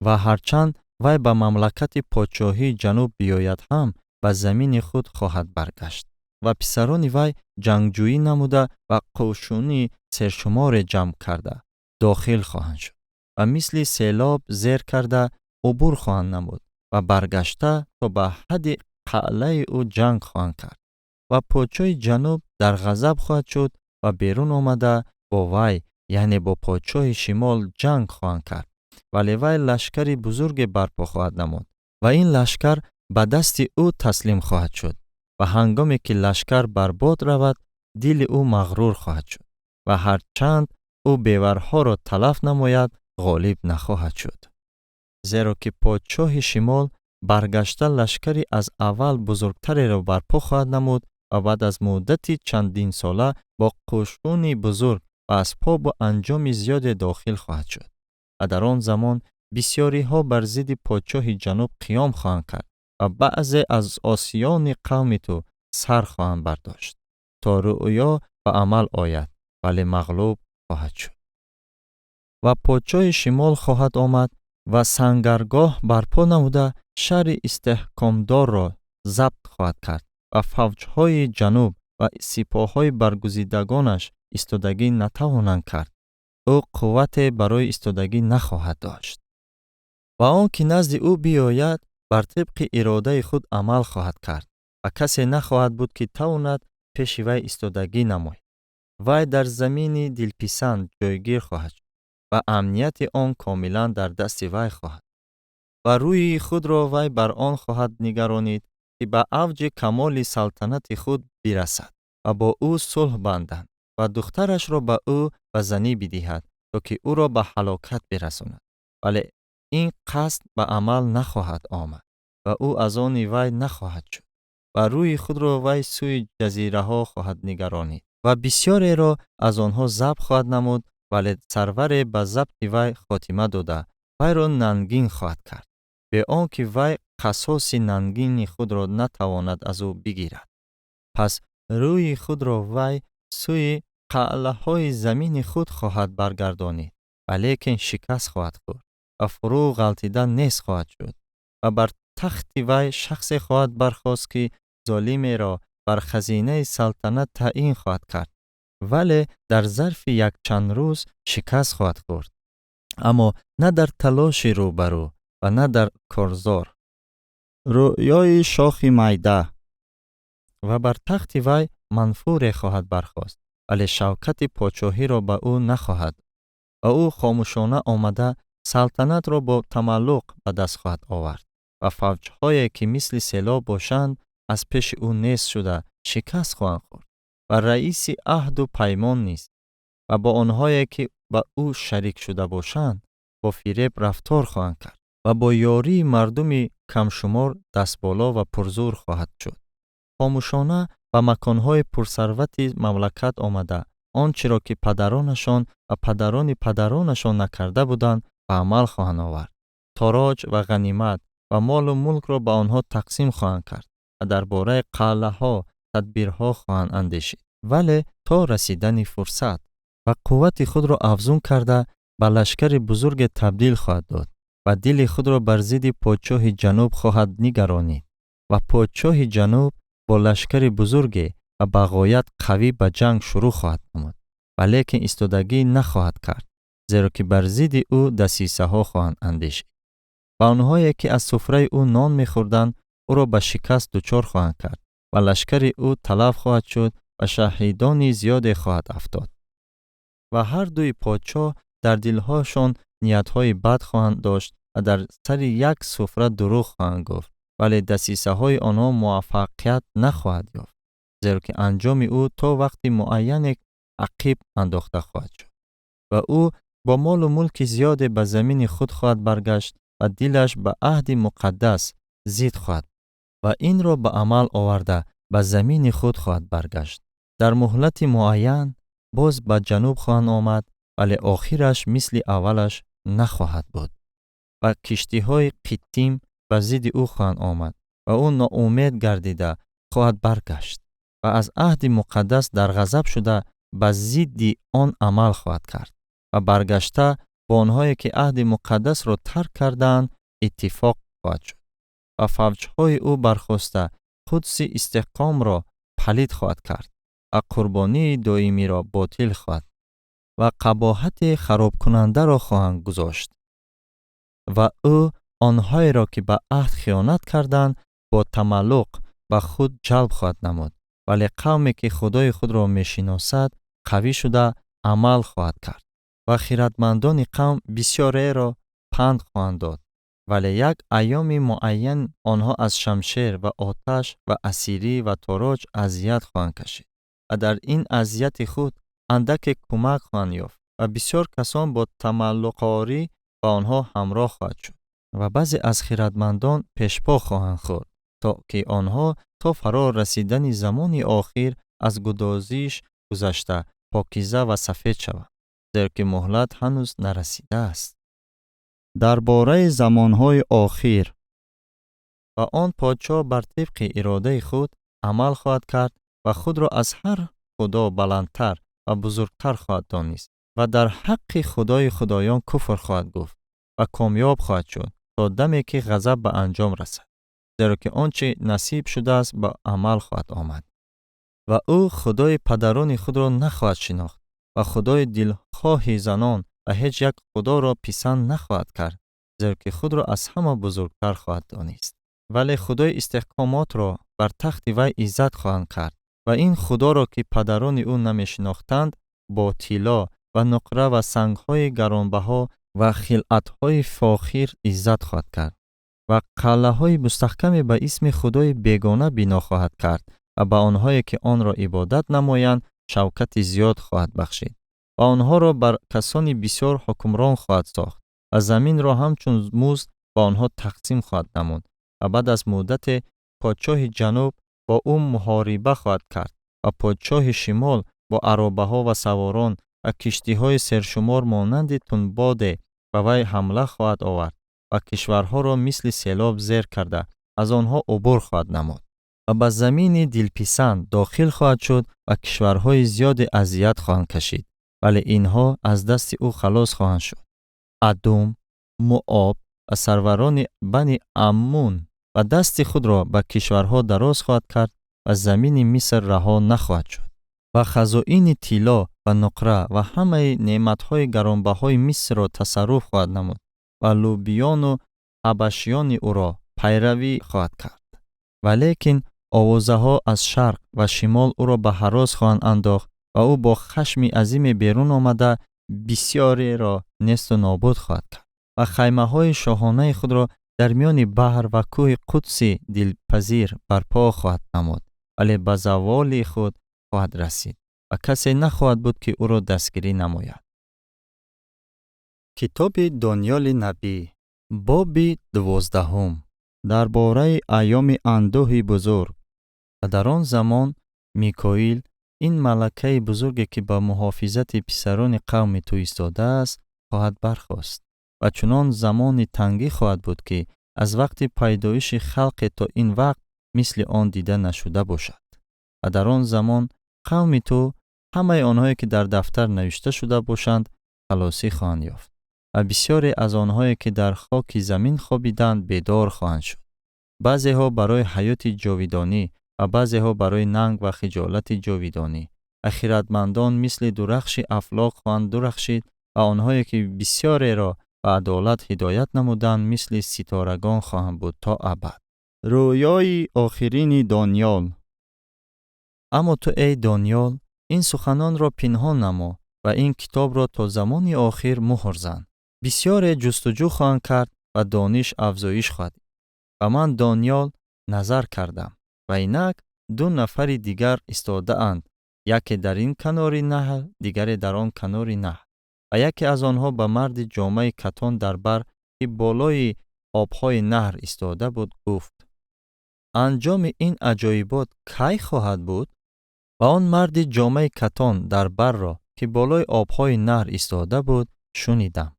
Ва ҳарчанд вай ба мамлакати подшоҳии ҷануб биёяд ҳам, ба замини худ хоҳад баргашт. Ва писарони вай ҷангҷӯӣ намуда ва қӯшуни сершуморе ҷамъ карда, дохил хоҳанд шуд ва мисли селоб зер карда убур хоҳанд намуд ва баргашта то ба ҳадди қалъаи ӯ ҷанг хоҳанд кард. Ва подшоҳи ҷануб дар ғазаб хоҳад шуд ва берун омада, бо вай, яъне бо подшоҳи шимол, ҷанг хоҳанд кард, вале вай лашкари бузурге барпо хоҳад намуд ва ин лашкар ба дасти ӯ таслим хоҳад шуд. Ва ҳангоме ки лашкар бар бод равад, дили ӯ мағрур хоҳад шуд ва ҳарчанд ӯ беварҳоро талаф намояд, ғолиб нахоҳад шуд, зеро ки подшоҳи шимол баргашта, лашкари аз аввал бузургтареро барпо хоҳад намуд ва баъд аз муддати чандинсола бо қӯшуни бузург ва асбобу анҷоми зиёде дохил хоҳад шуд. Ва дар он замон бисьёриҳо бар зидди подшоҳи ҷануб қиём хоҳанд кард ва баъзе аз осиёни қавми ту сар хоҳанд бардошт, то рӯё ба амал ояд, вале мағлуб хоҳад шуд. Ва подшоҳи шимол хоҳад омад ва сангаргоҳ барпо намуда, шаҳри истиҳкомдорро забт хоҳад кард ва фавҷҳои ҷануб ва сипоҳҳои баргузидагонаш истодагӣ натавонанд кард. Ӯ қуввате барои истодагӣ нахоҳад дошт. Ва он ки назди ӯ биёяд, бар тибқи иродаи худ амал хоҳад кард ва касе нахоҳад буд, ки тавонад пеши вай истодагӣ намояд. Вай дар замини дилписанд ҷойгир хоҳад шуд ва амнияти он комилан дар дасти вай хоҳад. Ва рӯи худро вай бар он хоҳад нигаронид, ки ба авҷи камоли салтанати худ бирасад ва бо ӯ сулҳ банданд ва духтарашро ба ӯ ба занӣ бидиҳад, то ки ӯро ба ҳалокат бирасонад, вале ин қасд ба амал нахоҳад омад. Ва ӯ аз они вай нахоҳад шуд. Ва рӯи худро вай сӯи ҷазираҳо хоҳад нигаронид ва бисёреро аз онҳо забт хоҳад намуд, вале сарваре ба забти вай хотима дода, вайро нангин хоҳад кард, бе он ки вай қасоси нангини худро натавонад аз ӯ бигирад. Пас рӯи худро вай сӯи қалъаҳои замини худ хоҳад баргардонид, валекин шикаст хоҳад хӯрд ва фурӯ ғалтида нест хоҳад шуд. Ва бар тахти вай шахсе хоҳад бархост, ки золимеро бар хазинаи салтанат таъин хоҳад кард, вале дар зарфи якчанд рӯз шикаст хоҳад хӯрд, аммо на дар талоши рӯбарӯ ва на дар корзор. Рӯёи шохи майда. Ва бар тахти вай манфуре хоҳад бархост, вале шавкати подшоҳиро ба ӯ нахоҳад, ва ӯ хомӯшона омада салтанатро бо тамаллуқ ба даст хоҳад овард, ва фавҷҳое, ки мисли селоб бошанд, аз пеши ӯ нест шуда шикаст хоҳанд хӯрд. Ва раиси аҳду паймон низ ва бо онҳое, ки ба ӯ шарик шуда бошанд, бо фиреб рафтор хоҳанд кард ва бо ёрии мардуми камшумор дастболо ва пурзур хоҳад шуд. Хомӯшона ба маконҳои пурсарвати мамлакат омада, он чиро ки падаронашон ва падарони падаронашон накарда буданд, ба амал хоҳанд овард. Тороҷ ва ғанимат ва молу мулкро ба онҳо тақсим хоҳанд кард ва дар бораи қалъаҳо тадбирҳо хоҳанд андешид, вале то расидани фурсат. Ва қуввати худро афзун карда, ба лашкари бузурге табдил хоҳад дод ва дили худро бар зидди подшоҳи ҷануб хоҳад нигаронид. Ва подшоҳи ҷануб бо лашкари бузурге ва ба ғоят қавӣ ба ҷанг шурӯъ хоҳад намуд, валекин истодагӣ нахоҳад кард, зеро ки бар зидди ӯ дасисаҳо хоҳанд андешид. Ва онҳое, ки аз суфраи ӯ нон мехӯрданд, ӯро ба шикаст дучор хоҳанд кард ва лашкари ӯ талаф хоҳад шуд ва шаҳидони зиёде хоҳад афтод. Ва ҳар дуи подшоҳ дар дилҳошон ниятҳои бад хоҳанд дошт ва дар сари як суфра дурӯғ хоҳанд гуфт, вале дасисаҳои онҳо муваффақият нахоҳад ёфт, зеро ки анҷоми ӯ то вақти муайяне ақиб андохта хоҳад шуд. Ва ӯ бо молу мулки зиёде ба замини худ хоҳад баргашт ва дилаш ба аҳди муқаддас зид хоҳад ва инро ба амал оварда, ба замини худ хоҳад баргашт. Дар муҳлати муайян боз ба ҷануб хоҳанд омад, вале охираш мисли аввалаш нахоҳад буд. Ва киштиҳои Қиттим ба зидди ӯ хоҳанд омад ва ӯ ноумед гардида хоҳад баргашт ва аз аҳди муқаддас дар ғазаб шуда, ба зидди он амал хоҳад кард ва баргашта бо онҳое, ки аҳди муқаддасро тарк кардаанд, иттифоқ хоҳад шуд. Ва фавҷҳои ӯ бархоста қудси истиҳкомро палид хоҳад кард ва қурбонии доимиро ботил хоҳад ва қабоҳати харобкунандаро хоҳанд гузошт. Ва ӯ онҳоеро, ки ба аҳд хиёнат карданд, бо тамаллуқ ба худ ҷалб хоҳад намуд, вале қавме, ки Худои худро мешиносад, қавӣ шуда амал хоҳад кард. Ва хиратмандони қавм бисёреро панд хоҳанд дод, вале як айёми муайян онҳо аз шамшер ва оташ ва асирӣ ва тороҷ азият хоҳанд кашид ва дар ин азияти худ андаке кӯмак хоҳанд ёфт ва бисёр касон бо тамаллуқорӣ ба онҳо ҳамроҳ хоҳад шуд. Ва баъзе аз хиратмандон пешпо хоҳанд хӯрд, то ки онҳо то фаро расидани замони охир аз гудозиш гузашта, покиза ва сафед шаванд, зеро ки муҳлат ҳанӯз нарасидааст. Дар бораи замонҳои охир. Ва он подшоҳ бар тибқи иродаи худ амал хоҳад кард ва худро аз ҳар худо баландтар ва бузургтар хоҳад донист ва дар ҳаққи Худои худоён куфр хоҳад гуфт ва комёб хоҳад шуд то даме ки ғазаб ба анҷом расад, зеро ки он чи насиб шудааст, ба амал хоҳад омад. Ва ӯ Худои падарони худро нахоҳад шинохт ва худои дилхоҳи занон ва ҳеҷ як худоро писанд нахоҳад кард, зеро ки худро аз ҳама бузургтар хоҳад донист. Вале Худои истиҳкомотро бар тахти вай иззат хоҳанд кард ва ин худоро, ки падарони ӯ намешинохтанд, бо тилло ва нуқра ва сангҳои гаронбаҳо ва хилъатҳои фохир иззат хоҳад кард ва қалъаҳои мустаҳкаме ба исми худои бегона бино хоҳад кард ва ба онҳое, ки онро ибодат намоянд, шавкати зиёд хоҳад бахшид ва онҳоро бар касони бисёр ҳукмрон хоҳад сохт ва заминро ҳамчун музд ба онҳо тақсим хоҳад намуд. Ва баъд аз муддате подшоҳи ҷануб бо ӯ муҳориба хоҳад кард ва подшоҳи шимол бо аробаҳо ва саворон ва киштиҳои сершумор монанди тунбоде ба вай ҳамла хоҳад овард ва кишварҳоро мисли селоб зер карда, аз онҳо убур хоҳад намуд ва ба замини дилписанд дохил хоҳад шуд ва кишварҳои зиёде азият хоҳанд кашид, вале инҳо аз дасти ӯ халос хоҳанд шуд: Адум, Муоб ва сарварони Бани Аммун. Ва дасти худро ба кишварҳо дароз хоҳад кард ва замини Миср раҳо нахоҳад шуд ва хазоини тилло ва нуқра ва ҳамаи неъматҳои гаронбаҳои Мисрро тасарруф хоҳад намуд ва лубиёну ҳабашиёни ӯро пайравӣ хоҳад кард. Валекин овозаҳо аз шарқ ва шимол ӯро ба ҳарос хоҳанд андохт ва ӯ бо хашми азиме берун омада, бисёреро несту нобуд хоҳад кард ва хаймаҳои шоҳонаи худро дар миёни баҳр ва кӯҳи Қудси дилпазир барпо хоҳад намуд, вале ба заволи худ хоҳад расид ва касе нахоҳад буд, ки ӯро дастгирӣ намояд. Китоби Дониёли набӣ, боби 12-ум. Дар бораи айёми андӯҳи бузург. Ва дар он замон Микоил, ин малакаи бузурге, ки ба муҳофизати писарони қавми ту истодааст, хоҳад бархост ва чунон замони тангӣ хоҳад буд, ки аз вақти пайдоиши халқе то ин вақт мисли он дида нашуда бошад. Ва дар он замон қавми ту, ҳамаи онҳое, ки дар дафтар навишта шуда бошанд, халосӣ хоҳанд ёфт ва бисёре аз онҳое, ки дар хоки замин хобиданд, бедор хоҳанд шуд, баъзеҳо барои ҳаёти ҷовидонӣ ва баъзеҳо барои нанг ва хиҷолати ҷовидонӣ. Ва хиратмандон мисли дурахши афлок хоҳанд дурахшид ва онҳое, ки бисёреро ба адолат ҳидоят намуданд, мисли ситорагон хоҳанд буд то абад. Рӯёи охирини Дониёл. Аммо ту, эй Дониёл, ин суханонро пинҳон намо ва ин китобро то замони охир муҳр зан. Бисёре ҷустуҷӯ хоҳанд кард ва дониш афзоиш хоҳад. Ва ман, Дониёл, назар кардам ва инак ду нафари дигар истодаанд, яке дар ин канори наҳр, дигаре дар он канори наҳр. Ва яке аз онҳо ба марди ҷомаи катон дар бар, ки болои обҳои наҳр истода буд, гуфт: «Анҷоми ин аҷоибот кай хоҳад буд?» Ва он марди ҷомаи катон дар барро, ки болои обҳои наҳр истода буд, шунидам,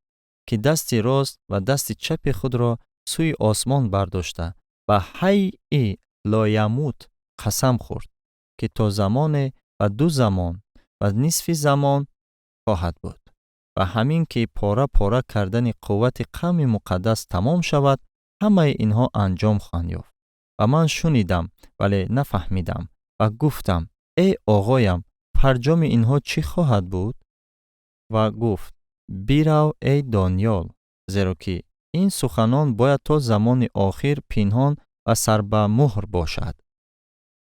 ки дасти рост ва дасти чапи худро сӯи осмон бардошта, ба ҳайи лоямут қасам хӯрд, ки то замоне ва ду замон ва нисфи замон хоҳад буд ва ҳамин ки пора пора кардани қуввати қавми муқаддас тамом шавад, ҳамаи инҳо анҷом хоҳанд ёфт. Ва ман шунидам, вале нафаҳмидам ва гуфтам: «Эй оғоям, фарҷоми инҳо чӣ хоҳад буд?» Ва гуфт: «Бирав, эй Дониёл, зеро ки ин суханон бояд то замони охир пинҳон ва сарбамуҳр бошад.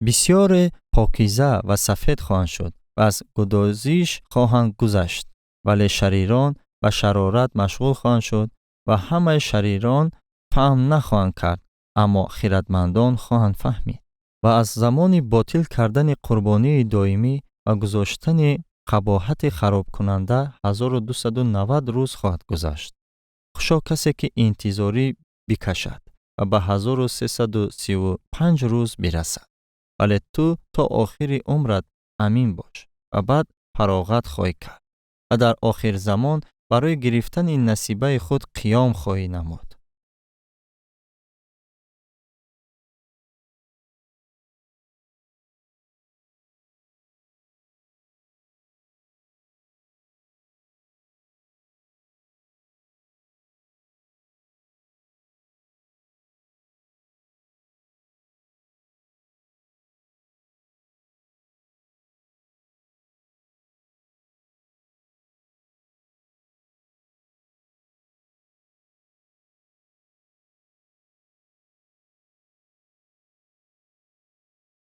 Бисёре покиза ва сафед хоҳанд шуд ва аз гудозиш хоҳанд гузашт, вале шарирон ба шарорат машғул хоҳанд шуд ва ҳамаи шарирон фаҳм нахоҳанд кард, аммо хиратмандон хоҳанд фаҳмид. Ва аз замони ботил кардани қурбонии доимӣ ва гузоштани қабоҳати харобкунанда 1290 рӯз хоҳад гузашт. Хушо касе, ки интизорӣ бикашад ва ба 1335 рӯз бирасад. Вале ту то охири умрат амин бош ва баъд фароғат хоҳӣ кард ва дар охирзамон барои гирифтани насибаи худ қиём хоҳӣ намуд.»